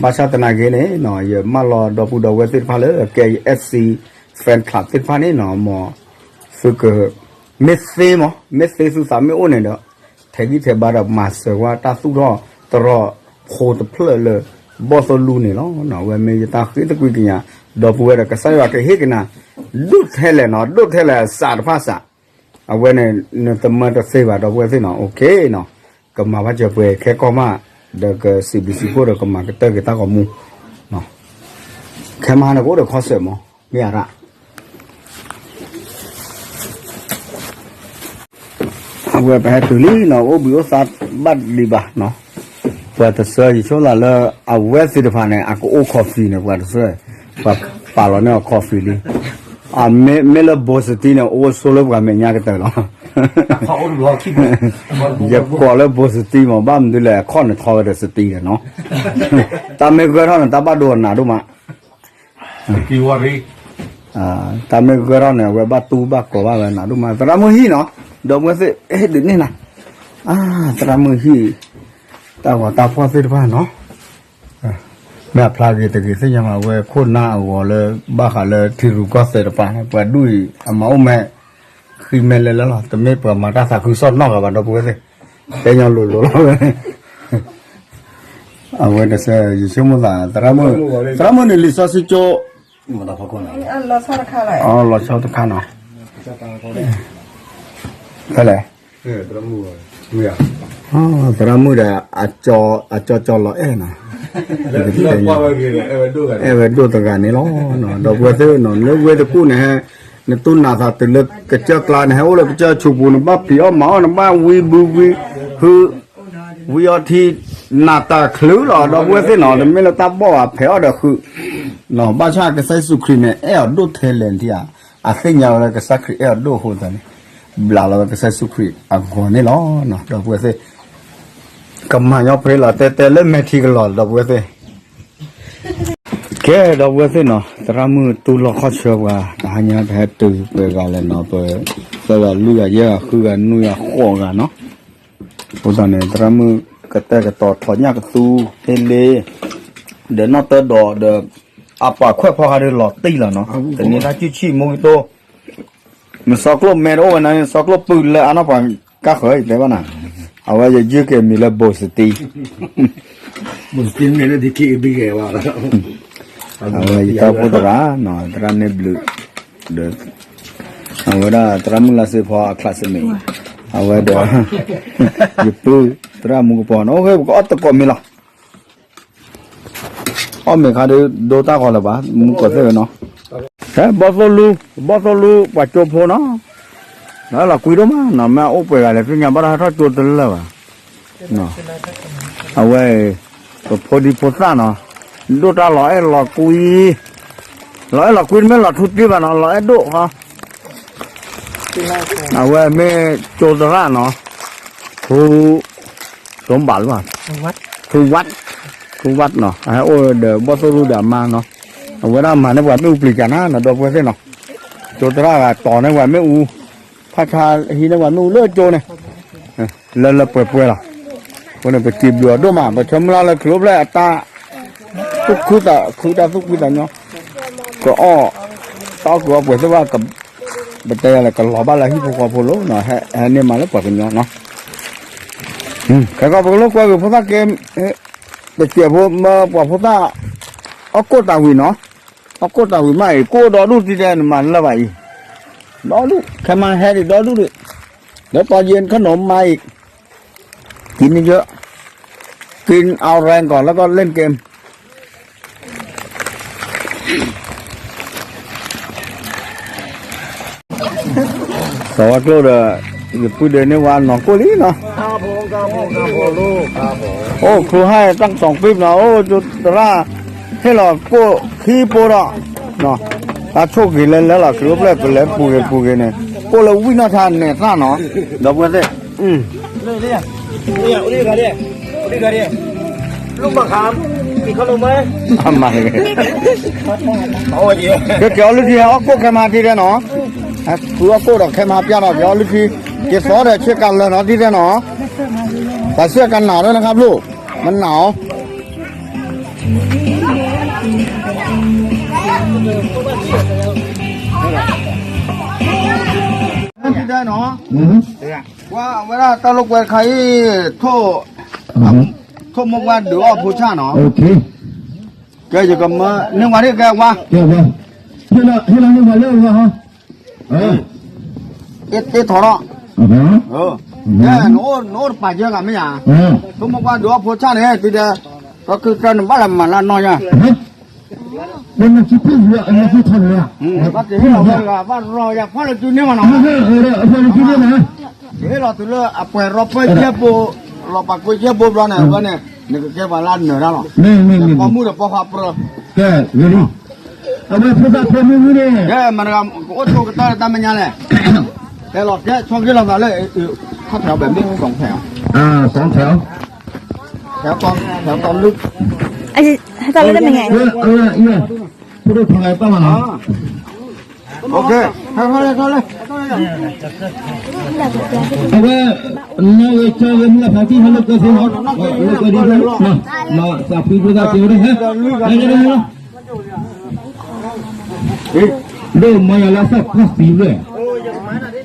ဘၣ်ဆၣ်သနာ်က့န့ၣ် ယမၢလီၤဒီပုၢ်ဒီဝဲၢ်သ့ၣ်တဖၣ်လၢ ကဲ FC fan club သ့ၣ်တဖၣ်န့ၣ်နီၤ, မ်သုက မ့ၢ်သ့မး မ့ၢ်သ့သုသးမ့ၢ်အိၣ်န့ၣ်ဒီး ထဲးဂံၢ်ထဲးဘါဒီးမၤစၢၤဝဲတၢ်သူၣ်ထီၣ်တရီၣ်ဖိတဖျၢၣ်လၢ ဘီၣ်သိၣ်လူန့ၣ်လီၤ. အဝဲမ့ၢ်ယတၢ်ဃ့သကွံာ်ကညး ဒီပုၢ်ဝဲၢ်ဒီး ကစၢ်ယွၤကဟ့ၣ်ကနၤ ဒိၣ်ထဲလဲၣ်နီၤ, ဒိၣ်ထဲလဲၣ်အစးတဖၣ်စး, အဝဲန့ၣ် နတမၢတသ့ဘၣ် ဒီပုၢ်ဝဲၢ်သ့ၣ်နီၤ, OK နီၤ, ကမၤဘၣ်စၢၤပှဲၤခဲကီၢ်မး, ဒီးကစံးဘျုးစံးဖှိၣ်ဒီးကမၤကတၢၢ်က့ၤတၢ်ဂီၤမူ ခဲမဟါန့ၣ်ကအိၣ်ဒီး concert မး မ့ၢ်အရၣ် အဝဲပဟဲတုၤလံနီၤ, အိၣ်ဘှံးအိၣ်သါဘၣ်ဒံးဘၣ်နီၤ, ပှၤတဆၢယဆိသးလၢ အဝဲသ့ၣ်တဖၣ်န့ၣ် အကအိၣ် coffee န့ၣ် ပှၤတဆၢ, ပှၤပာ်လီၤန့ၢ်အီၤ coffee လံ, မ့မ့ၢ်လၢ ဘိစတံန့ၣ် အိၣ်ဆိလၢပှၤမဲာ်ညါကတၢၢ်လီၤ, ယကိးလၢ ဘိစတံ မး ဘၣ်မနုၤလဲၣ် အခီၣ်န့ၣ်ထီဝဲဒီးစတံဒီးနီၤ, တၢ်မ့ၢ်ဂၢၢ်ထီၣ်န့ၣ် တၢ်ဘၣ်ဒိအနးဒိၣ်မး တၢ်မ့ၢ်ဂၢၢ်ထီၣ်န့ၣ် အဝဲဘၣ်တူၢ်ဘၣ်ကီၤဘၣ်ဝဲနးဒိၣ်မး, သရၣ်မုၣ်ဟံၣ်နီၤ, ဒီပုၢ်ဝဲၢ်သ့ၣ် ဟဲဒုးန့ၢ်နၤ, သရၣ်မုၣ်ဟံၣ်, တၢ်ဂီၤတၢ်ဖှီၣ်သ့ၣ်တဖၣ်နီၤ, မ့ၢ်အဖျါဂ့ၤတဂ့ၤသ့ၣ်ညါမး အဝဲခိၣ်နၢ်အဂီၤလၢ ဘၣ်ဃးလၢထံရူၢ်ကီၢ်သဲးတပၤန့ၣ် ပှၤဒူၣ်အံၤ အမၤအိၣ်မဲာ် ဃံမဲာ်လဲၤလဲၤလီၤ, တမ့ၢ်ပှၤမၤတၢ်သးခုကစီၣ်နီတဂၤဘၣ် ဒီပုၢ်ဝဲၢ်သ့ၣ်, တဲညီလိၤလိၤလီၤဝဲ အဝဲတဆၢ ယဆိကမိၣ်သး သရၣ်မုၣ်န့ၣ် လံာ်စီဆှံကၠိ လီၤဆီတခါနီၤ, ဖဲလဲၣ်, သရၣ်မုၣ်ဒီး အကၠီကၠီလီၤအဲၣ်နီၤ, အဲၣ်ဝဲဒိၣ်တဂၤန့ၣ်လီၤ, ဒီပုၢ်ဝဲၢ်သ့ၣ်နီၤ လၢဝဲတကူၣ်န့ၣ် နတူၢ်နၤသးတုၤလၢကစၢၢ်ကျါန့ၣ် ဟဲအိၣ်လၢကစၢၢ်ဆူးပူၤ နဘၣ်ဖံးအီၣ်မၤအီၣ် နဘၣ်ဝံဘုဝံဟု ဝံအီထံ နးတၢ်ချုးလီၤ ဒီပုၢ်ဝဲၢ်သ့ၣ်နီၤ, တမ့ၢ်လၢတၢ်ဘီၣ်ဘၣ် ဖဲးအီၣ်ဒီးဃုာ် ဘၣ်ဆၣ်ကစၢ်ယ့ၣ်ၡူးခရံာ်န့ၣ် အဲၣ်အီၤဒိၣ်ထဲလဲၣ်ထံဧါ, အသ့ၣ်ညါဝဲလၢကစၢ်ခရံာ်အဲၣ်အီၤဒိၣ်အဃိသတးန့ၣ် ဘျးလီၤဝဲကစၢ်ယ့ၣ်ၡူးခရံာ်အဂီၤန့ၣ်လီၤ. ဒီပုၢ်ဝဲၢ်သ့ၣ် ကမၤညီပြ့လီၤ တဲတဲလၢမဲာ်ထံကလီၤ ဒီပုၢ်ဝဲၢ်သ့ၣ် ကဲ ဒီပုၢ်ဝဲၢ်သ့ၣ်နီၤ သရၣ်မုၣ်တူၢ်လိာ်ခီၣ်ဆၢပှၤ တဟါညါပဟဲတုၤပှဲၤဂၤလဲၣ်နီၤ ပသၢဂၤလွံၢ်ဂၤယဲၢ်ဂၤဃုဂၤနွံဂၤဃိးဂၤနီၤ, အဃိသတးန့ၣ် သရၣ်မုၣ်ကတဲာ်ကတီၤထီၣ်ညၣ်ကသူ ဟ့လ့ ဒီးနီၣ်တၢ်ဒီးဒီး အပှၤခွဲးဖီခါဒီးလီၤတံၢ်လီၤနီၤ တနံၤတၢ်ကူၣ်ဆံၣ်မူကတိ မ့ၢ်စီကျိၣ်မဲတအိၣ်ဝဲန့ၣ် စီကျိၣ်ပုၢ်လၢအနီၢ်ပှၤကါဃၢၤ ယတဲဘၣ်နၤ, အဝဲယယုၢ်က့ၤမံၤလၢ ဘိၣ်စတံ ဘိၣ်စတံ မ့ၢ်လၢဒ်ခံအဘံဂ့ၤဝဲ အဝဲယတၢ်အိၣ်ဖှိၣ်သရၣ်နီၤ သရၣ်န့ၣ်ဘျုး ဒီး အဝဲဒၣ်သရၣ်မုၣ်လါစ့ဖီအ classmate အဝဲဒီး ယပုၢ်သရၣ်မူကပီၤနီၤ အိၣ်ဃ့ ပကအီၣ်တကိးမ့ၤလီၤ အီၣ်မ့ၤခါဒုး ဒိတၢ်ဂီၤလၢၤဘၣ် မူကီၢ်သ့ၣ်ဝဲနီၤ, ဟဲ ဘီၣ်သိၣ်လူ ဘီၣ်သိၣ်လူ ပှၤကၠိဖိနီၤ, လၢလီၤကွံဒိၣ်မးနီၤ မ့ၢ်အိၣ်ပှဲၤဂၤလဲၣ် သ့ၣ်ညါဘၣ်တၢ်ဟဲထီၣ်ကၠိတလၢာ်ဘၣ်, အဝဲ ပဖိဒံဖိသၣ်နီၤ, ဒိၣ်တၢ်လီၤအဲၣ်လီၤကွံ, လီၤအဲၣ်လီၤကွံတမ့ၢ်လီၤထူတ့ၢ်ဘၣ်နီၤ လီၤအဲၣ်ဒိၣ်ဃီ အဝဲမ့ၢ်ကၠိသရၣ်နီၤ, ထူ စဘၣ်လၢ ထူဝတ် ထူဝတ်နီၤ အဟဲအိၣ်ဒီးဘီၣ်သိၣ်လူဒီးအမါနီၤ, အဝဲဒၣ်မၤန့ၢ်ပှၤမ့ၣ်အူပျံၤကၢ်နၤနီၤ ဒီပုၢ်ဝဲၢ်သ့ၣ်နီၤ, ကၠိသရၣ်ဂၤတီၤန့ၢ်ပှၤမ့ၣ်အူ, ဖးဆါဟံးန့ၢ်ပှၤမ့ၣ်အူလၢကၠိန့ၣ်, လၢလၢပှဲၤပှဲၤလီၤ, အဃိန့ၣ် ပစံးဘျုးအီၤဒိၣ်မး ပဆၢမုၢ်လၢ်လၢခရံာ်အိၣ်ဖျဲၣ်အတၢ် သူၣ်ခုသးခုတၢ်သူၣ်ဖှံသးညီ, ကအီၣ် တၢ်အီၣ်ကုးအီပှဲၤသ့ၣ်ဘၣ်, ပတဲယၤလဲၣ် ကလီၤဘၣ်လၢအဟံၣ်ဖိဃီဖိလီၤ, ဟဲန့ၢ်မးလၢပှၤကညီနီၤ, ခဲကီးပကလိၣ်ကွဲဂ့ၤဖိသၣ်က့, ပစဲးဖိမၢပှၤဖိသၣ်, အီၣ်ကိၣ်တၢ်ဝံၤနီၤ, အီၣ်ကိၣ်တၢ်ဝံၤမးအံၤ ကိၣ်ဒီဒူၣ်တံၢ်တဲနမၤလၢဘၣ်အံၤ, ဒီဒူၣ် ခဲမါဟဲဒံးဒီဒူၣ်ဒံး, ဒီးတီယ့ခနီၣ်မါအံၤ ကံန့ၣ်ယၢ, ကံ เอาแรงก่อน แล้วก็เล่นเกม စီၤဝါကျိၣ်ဒီး ယပုၢ်ဒဲးန့ၢ်ဝါနီၢ်ကိၣ်လံနီၤ, အိၣ်ခရူဟဲတၢ်ကစီၣ်ပံၣ်နီၤ, အိၣ်ကၠိသရၣ် ဟ့ၣ်လီၤကိၣ်ခံပိဒီး တၢ်ဆိၣ်ဂ့ၤလၢလၢလီၤ ခရံာ်အိၣ်ဖျဲၣ်ပလဲၤပူၤဂ့ၤပူၤဂ့ၤန့ၣ် ကိၣ်လၢဝံၣ်နီၢ်ထါနဲၣ်သၣ်နီၤ, ဒီပုၢ်ဝဲၢ်သ့ၣ်, ကဲကဲအီလုၢ်ထံဟဲအီၣ်ကိၣ်ခဲမါတံၢ်တဲနီၤ, ဃုအီၣ်ကိၣ်ဒီးခဲမါပျၢ်နီၤ, ကဲအီလုၢ်ထံ, ကဲသီဒီးဆ့ကၤလၢာ်နီၤတံၢ်တဲနီၤ, ပှၤဆ့ကၤနၢ်ဒီးနခါဘျိၣ်, မနၢ်အီၤ တံၢ်တဲနီၤ, ကွၢ်အဝဲဒၣ်တၢ်လိာ်ကွဲတခါအံၤ, ထိၣ်မိၢ်ပှၢ်ဒုးအီၣ်ဖိဆၣ်နီၤ, ကဲယကမၢန့ၢ်ဝဲဒၣ်ကဲဝါ, ဟ့ၣ်လီၤန့ၢ်ဝဲလၢဝါဟီ, အ့ၣ်ထီၣ်ထီၣ်, နအိၣ်တပာ်ကဲဂၤမ့ၢ်ဧါ, ထိၣ်မိၢ်ပှၢ်ဒုးအီၣ်ဖိဆၣ်န့ၣ် တံၢ်တဲ, ဒီးခုကတၢၢ်နဘၣ်လၢမၤလၢနီၢ်ညါ ဘၣ်ကဟ့ၣ်လီၤဝဲဂၤ ဘၣ်ရီယၤဖီၣ်လၢစုန့ၢ်မးနီၤ, ကဟ့ၣ်လီၤတုၤလၢအပှဲၤရီပၢယဲၢ်ဘိ, လီၤပာ်ကွံာ်ယဲၢ်ဘိဘျီန့ၣ် အဝဲန့ၣ် နကကဲပှၤလၢအနၢၤတၢ်လီၤ, ပိာ်မုၣ်ဒီးပိာ်ခွါပြၢ, ကဲဂ့ၤလံ, အဝဲဖိသၣ်ဖိမုၣ်မုၣ်န့ၣ်, ကဲမတၤဂၤ ကအိၣ်ဆိကတၢၢ်လၢတၢ်မဲာ်ညါလဲၣ်, ကဲလီၤကဲဆီက့ၤလီၤသးလၢ, ခီၣ်ထံးအီၤဘဲမ့ၣ် စီၤထံးအီၤ, စီၤထံးအီၤ တၢ်လၢတမံၤညါ, ဖိဒိၣ်ခွါဂၤတၢ်မၤနီၤ, အဝဲ, နီၢ်ဝဲကၠီဝဲမုၢ်လၢဖးတံၢ်ဟဲလၢကၢၢ်သ့နီၤ, လၢကၢၢ်ဒ်, မၤသးဖှံဖိသၣ်သ့ဝဲဒၣ်ဟဲ, ဟဲလၢဟဲလီၤ, ဒိၣ်မၤယၤလၢသၣ်ဖှီၣ်သံဘျဲၣ်,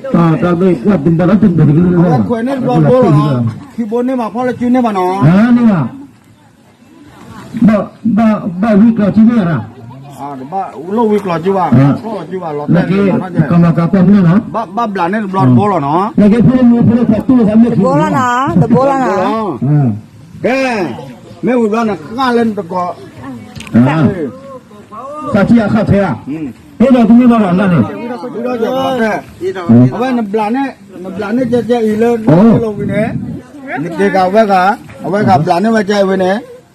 တၢ်တၢ်ဒိၣ်ကွၢ်တဘၣ်လၢတဘၣ်တကလုာ်လီၤ, ခွဲးန့ၢ်တဘျီဘိလီၤနီၤ, ခံဘိန့ၢ်ဘၣ်ဖီၣ်လၢစုန့ၢ်ဘၣ်နီၤ, ဘၣ်ဝံကျီၤစုန့ၢ်ဘၣ်, လၢက့ၤ, ကမၤကၤကွၢ်မ့ၢ်နီၤ, ဘၣ်ဘျးန့ၢ်တဘျီတဘိလီၤနီၤ, တဘိလီၤနီၤ, ကဲ, မ့ၢ်ဝံၤဘျီန့ၣ် ဃၣ်လၢနတကိး, သးထံၣ်အခါထဲဧါ, ဟ့ၣ်ဒီးတမ့ၢ်ဘၣ်ဘၣ်န့ၣ်, အဝဲနဘျးန့ၢ်, နဘျးန့ၢ်ကဲကဲအံၤလၢနလီၤဝံၤန့ၣ်, နက့ၤကၤဝဲဂၤ, အဝဲဂၤဘျးန့ၢ်ဝဲကဲဝံၤန့ၣ်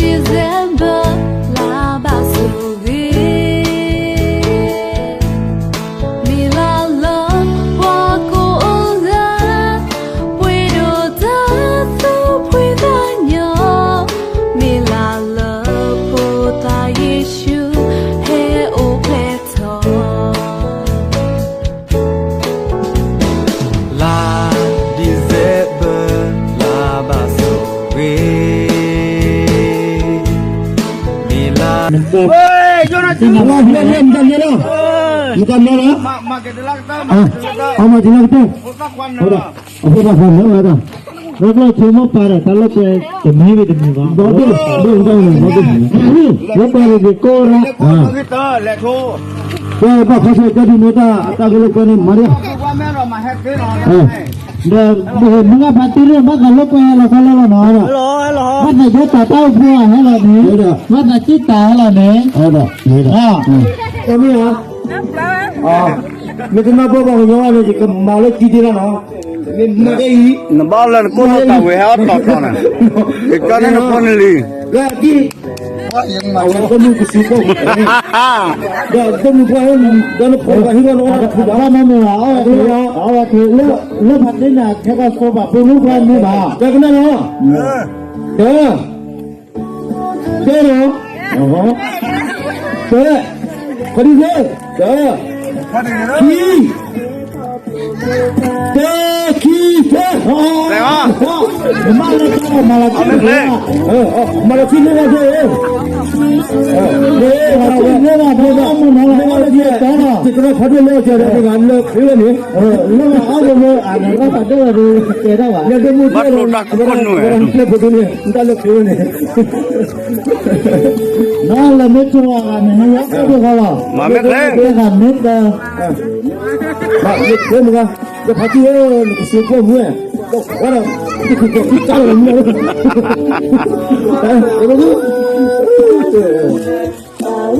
December လါဘၣ်ဆိၣ်ဂ့ၤ, မ့ၢ်လါလၢပှၤကိးဂၤ ပှ့ၤဒိၣ်တၢ်သူၣ်ဖှံသးညီ, မ့ၢ်လါလၢဖိသၣ်ယ့ၣ်ၡူး ဟဲအိၣ်ဖျဲၣ်ထီၣ် လါ December လါဘၣ်ဆိၣ်ဂ့ၤ, မ့ၢ်လါ မတၤမၤလီၤ, မတၤမၤလီၤ, အမၤတံၤလၢကတၢၢ်, အဖိသၣ်ခွါမၢဝဲဒၣ်, လၢကျိၣ်ဆိမိၢ်ပၢ်ဒီး တၢ်လၢပှဲၤတမံၤဂ့ၤတမံၤဘၣ်, ဒီးဒိၣ်ဒိၣ်ဒိၣ်ဒိၣ်, လၢပှဲၤဂ့ၤကိးရၣ်, ပှဲၤဘၣ်ဖးဆၢကဲဒ်န့ၣ်တၢ် တၢ်ကလၢပှဲၤန့ၣ်မၤဒၣ်, ဒီးမုၢ်ဂၢ်ဖးတံၢ်ရၣ် ဘၣ်သးလၢပှဲၤဟဲလီၤခီလၢလီၤနီၤ, ဘၣ်သးယဲတၢ်တၢ်အိၣ်ဖှိၣ်ဟဲလီၤန့ၣ်, ဘၣ်သးစံၣ်တၢ်ဟဲလီၤန့ၣ်, တမ့ၢ်ဧါ, မ့ၢ်တနၢ်ပၢၢ်ပှၤကညီဘၣ်န့ၣ် ယကမၤလၢခံဒ့လီၤနီၤ, မ့ၢ်မၤဒ်အံၤ, နဘၣ်လၢနကိၢ်လၢတၢ်ဝဲဟဲအီၣ်တီတီန့ၣ်, ယကၢန့ၣ်နဖိနလံၤ, လၢအဒံၣ်, အဝဲကမုၢ်ကစူၤကိၢ်, ဒီးကမုၢ်ပှၢ်, ဒီးနဖိပှၢ်ဟံၣ်ဘၣ်နအိၣ်ဒီးဖုဘၣ်, ဘၣ်မၤမ့ၢ်ဘၣ်, အဝဲက့ၤ, အဝဲက့ၤလၢ, လၢဖးသ့န့ၣ် ခဲကီၢ်စီၤပၤဖိမုၣ်ပှၢ်မ့ၢ်ဘၣ်, ကဲကနၣ်နီၤ, ကဲ တဲလီၤ, တဲ, ခီဒံၣ်သ့, တဲ, ခံ, တဲ, ခံ, တဲ, တဲ, မၤလီၤခံ, မၤလီၤခံ, မၤလီၤခံန့ၣ်လီၤ, မၤလီၤခံန့ၣ်လီၤ, မၤလီၤခံ, တဲလီၤ, တကရၢဖးဒိၣ်လၢကဲဒီး လၢခရံာ်န့ၣ်, လၢအါဘိဘိ အနၢ်ဖးဒိၣ်လီၤဒီး တဲတၢ်ဘၣ်, လၢဒိၣ်မူတဲလီၤ, လၢပျဲၢ်ဖိန့ၣ် တၢ်လၢခရံာ်န့ၣ် နလဲၤမ့ၢ်ဆိအဂၤန့ၣ် ဟဲယၤကဲဒိၣ်ဃီလီၤ, မ့ၢ်ဂၤမ့ၢ်တၢ်, ဘၣ်လၢဖိမုၣ်ဂၤ, ယဖးထံဧၢ, နကစူးဖိမုၣ်, ဒီးခွါဒီး, တခုကီၤခုကၢ်လီၤမုၣ်, အဲ,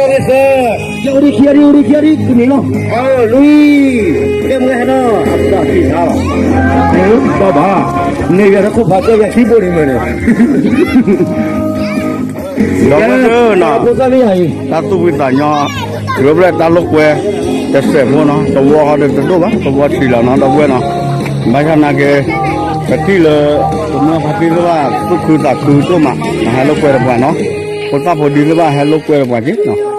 ကဲနီၢ်ကစၢ်, ယအိၣ်ဒံးခံဂၤဒံး အိၣ်ဒံးခံဂၤဒံး ကန့ၣ်လီၤ. အၢ လွံၢ်, ကဲမ့ၢ်ဟဲနီၤ အပှၤခံဆါလီၤ. ဘၣ်ဘၣ်, န့ၣ်ဂၤတခိၣ်ဖးကၢယၤခံဘိန့ၣ်မ့ၢ်န့ၣ် ဒီပုၢ်ဝဲၢ်သ့ၣ်နီၤ, တၢ်သူၣ်ဖှံသးညီ, ခရံာ်အိၣ်ဖျဲၣ်တၢ်လိာ်ကွဲ, တစဲးဖိနီၤ, တဝီဃီဒီးတဒိၣ်ဘၣ်, တဝီဆံးလီၤနီၤ ဒီပုၢ်ဝဲၢ်နီၤ, ဘၣ်ဆၣ်နာ်က့, ပထံၣ်လၢ, ပမ့ၢ်ဖါတံၢ်သ့ၣ်တဖၣ် သူၣ်ခုသးခုဒိၣ်မး, ဟဲလိာ်ကွဲဒီးပှၤနီၤ, ဖိသၣ်ဖိဒံသ့ၣ်တဖၣ်ဟဲလိာ်ကွဲဒီးပှၤက့နီၤ,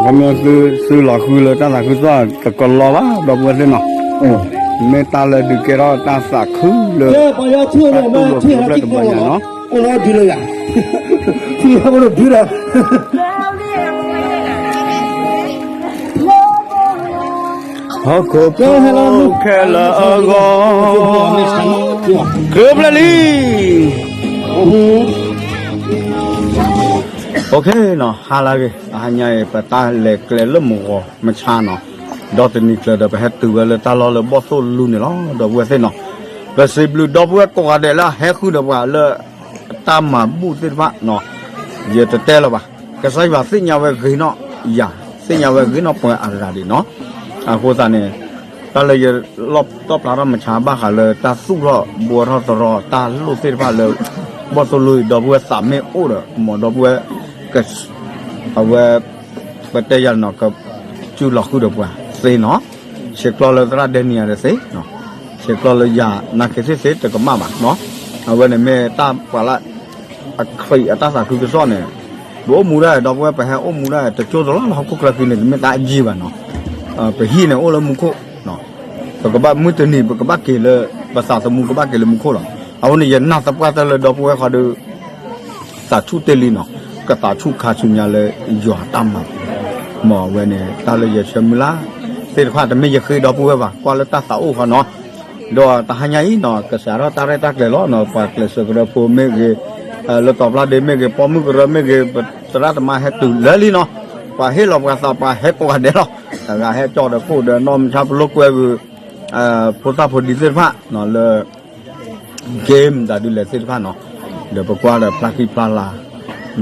ပမ့ၢ်သုစုလီၤဃုလၢတၢ်သးခုကစီၣ်တကလီဘၣ် ဒီပုၢ်ဝဲၢ်သ့ၣ်နီၤ, မ့ၢ်တၢ်လၢဒုးကဲထီၣ်တၢ်သးခုလၢတၢ်တူၢ်လိာ်ခရံာ်အိၣ်ဖျဲၣ်တဘျီညါနီၤ အိၣ်လီၤဒုလၢယၤ, ဖံဟဲဖိဒုလၢ, ဟီၣ်ခိၣ်ဖိခဲလၢာ်အဂီၢ်, ခရံာ်အိၣ်ဖျဲၣ်လံ, အိၣ်ခ့နီၤ ဟါလၢအဂ့ၤ တဟါညါအံၤ ပတၢ်လဲၤကျဲလၢမုၢ်ဂီၤမဆါနီၤ, ဒီးတနံၤကျၢၤဒီး ပဟဲတုၤဝဲလၢတၢ်လီၢ်လၢဘီၣ်သိၣ်လူန့ၣ်လီၤ ဒီပုၢ်ဝဲၢ်သ့ၣ်နီၤ, ပစံးဘျုးဒီပုၢ်ဝဲၢ်ကိးဂၤဒဲးလၢအဟဲဃုာ်ဒီးပှၤလၢ တၢ်မၤဘူၣ်သ့ၣ်တဖၣ်နီၤ, ယတတဲလၢၤဘၣ်, ကစၢ်ယွၤသ့ၣ်ညါဝဲဂ့ၤနီၣ်ယၤ, သ့ၣ်ညါဝဲဂ့ၤနီၣ်ပှၤအဂၤဒံးနီၤ, အဃိသတးန့ၣ်, တၢ်လၢယလီၣ်တီၣ်ဖျါထီၣ်မဆါဘၣ်ဃးလၢတၢ်သူၣ်ထီၣ်ဘှီထီၣ်သရီတၢ်လိၣ်သ့ၣ်တဖၣ်လၢ ဘီၣ်သိၣ်လိအံၤ ဒီပုၢ်ဝဲၢ်သးမ့ၢ်အိၣ်ဒီး မ်ဒီပုၢ်ဝဲၢ် အဝဲ ပတဲယၤနီၤ ကစူၢ်လီၤဃုာ်ဒီးပှၤသ့နီၤ, ဆဲးကျိးလၢသရၣ်ဒဲနံယၤဒီးသ့, ဆဲးကျိးလၢယၤနာ်က့သ့ၣ်သ့တကမၣ်ဘၣ်နီၤ, အဝဲန့ၣ်မ့ၢ်တၢ်ပှၤလၢ အခရံာ်အတၢ်သးခုကစီၣ်န့ၣ်, ပအိၣ်မူဒၣ်ဒီပုၢ်ဝဲၢ် ပဟဲအိၣ်မူဒၣ်တကၠိတလီၢ်လၢဟီၣ်ခိၣ်ချၢဃံန့ၣ် တမ့ၢ်တၢ်အယံာ်ဘၣ်နီၤ, ပဟံၣ်န့ၣ်အိၣ်လၢမူခိၣ် ပကဘၣ်မုၢ်တနံၤ ပကဘၣ်က့ၤလၢ ပသးသမူကဘၣ်က့ၤလၢမူခိၣ်လီၤ. အဃိန့ၣ် ယနာ်သပှၢ်တၢၢ်လၢဒီပုၢ်ဝဲၢ်ဃီဒီး သးဆူၣ်တ့ၢ်လံနီၤ, ကသးဆူၣ်ခါဆူညါလၢယွၤတၢ်မၤ, မ်အဝဲန့ၣ် တၢ်လၢယဆၢမုၢ်လၢ် သ့ၣ်တဖၣ်တမ့ၢ်ယဃ့ဒီပုၢ်ဝဲၢ်ဘၣ် ကွၢ်လၢတၢ်သးအိၣ်ဃီနီၤ, ဒီးတဟါညါအံၤနီၤ ကစးထီၣ်တၢ်ရဲၣ်တၢ်ကျဲၤလီၤနီၤ ပှၤကျဲးစၢးကရၢဖိမ့ၢ်ဂ့ၤ, လၢတီၤပျၢ်ဒ့မ့ၢ်ဂ့ၤ ပိာ်မုၣ်ကရၢမ့ၢ်ဂ့ၤ ပသရၣ်သမါဟဲတုၤလၢလံနီၤ, ပှၤဟ့ၣ်လီၤပှၤသးပှၤဟဲကိးဂၤဒဲးလီၤ, တဂၤဟဲကၠီၣ်ဒီးခိၣ်ဒီးနီၢ်မဆါပလိာ်ကွဲဂုာ် ဖိသၣ်ဖိဒံသ့ၣ်တဖၣ်လၢ game တၢ်ဒုးလဲၤသ့ၣ်တဖၣ်နီၤ, ဒီးပကွၢ်ဒီးဖျါခံဖျါလၤ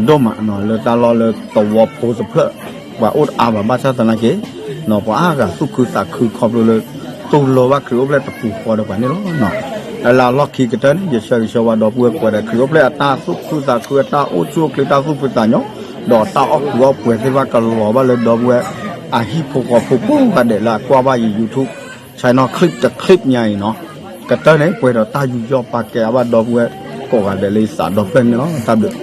ဒိၣ်မးနီၤ လၢတၢ်လီၢ်လၢသဝီဖိတဖျၢၣ် ပှၤအိၣ်တအါဘၣ်ဘၣ်ဆၣ်သနာ်က့ နီၤ ပှၤအါဂၤသူၣ်ခုသးခုခီဖျိလၢ တူၢ်လိာ်ဘၣ်ခရံာ်အိၣ်ဖျဲၣ်တပူၤဃီဒီးပှၤန့ၣ်လီၤနီၤ. လၢလီၢ်ခံကတၢၢ်န့ၣ် ယဆၢဂ့ၤဆၢဝါဒီပုၢ်ဝဲၢ်ကိးဂၤဒဲး ခရံာ်အိၣ်ဖျဲၣ်အတၢ်သူၣ်ခုသးခု အတၢ်အိၣ်ဆူၣ်အိၣ်ချ့ တၢ်သူၣ်ဖှံသးညီ ဒီးတၢ်အီၣ်ကူအီၣ်ပှဲၤသ့ၣ်တဖၣ် ကလီၤဘၣ်လၢဒီပုၢ်ဝဲၢ် အဟံၣ်ဖိဃီဖိကိးဂၤဒဲးလၢအကွၢ်ဘၣ်ယ YouTube channel clip တ clip ညါအံၤနီၤ. ကတၢၢ်န့ၣ် ပှဲၤဒီးတၢ်ယူးယီၣ်ပာ်ကဲအါဘၣ်ဒီပုၢ်ဝဲၢ်ကိးဂၤဒဲးလၢယသးဒီဖျၢၣ်န့ၣ်လီၤ. တၢ်ဘျုး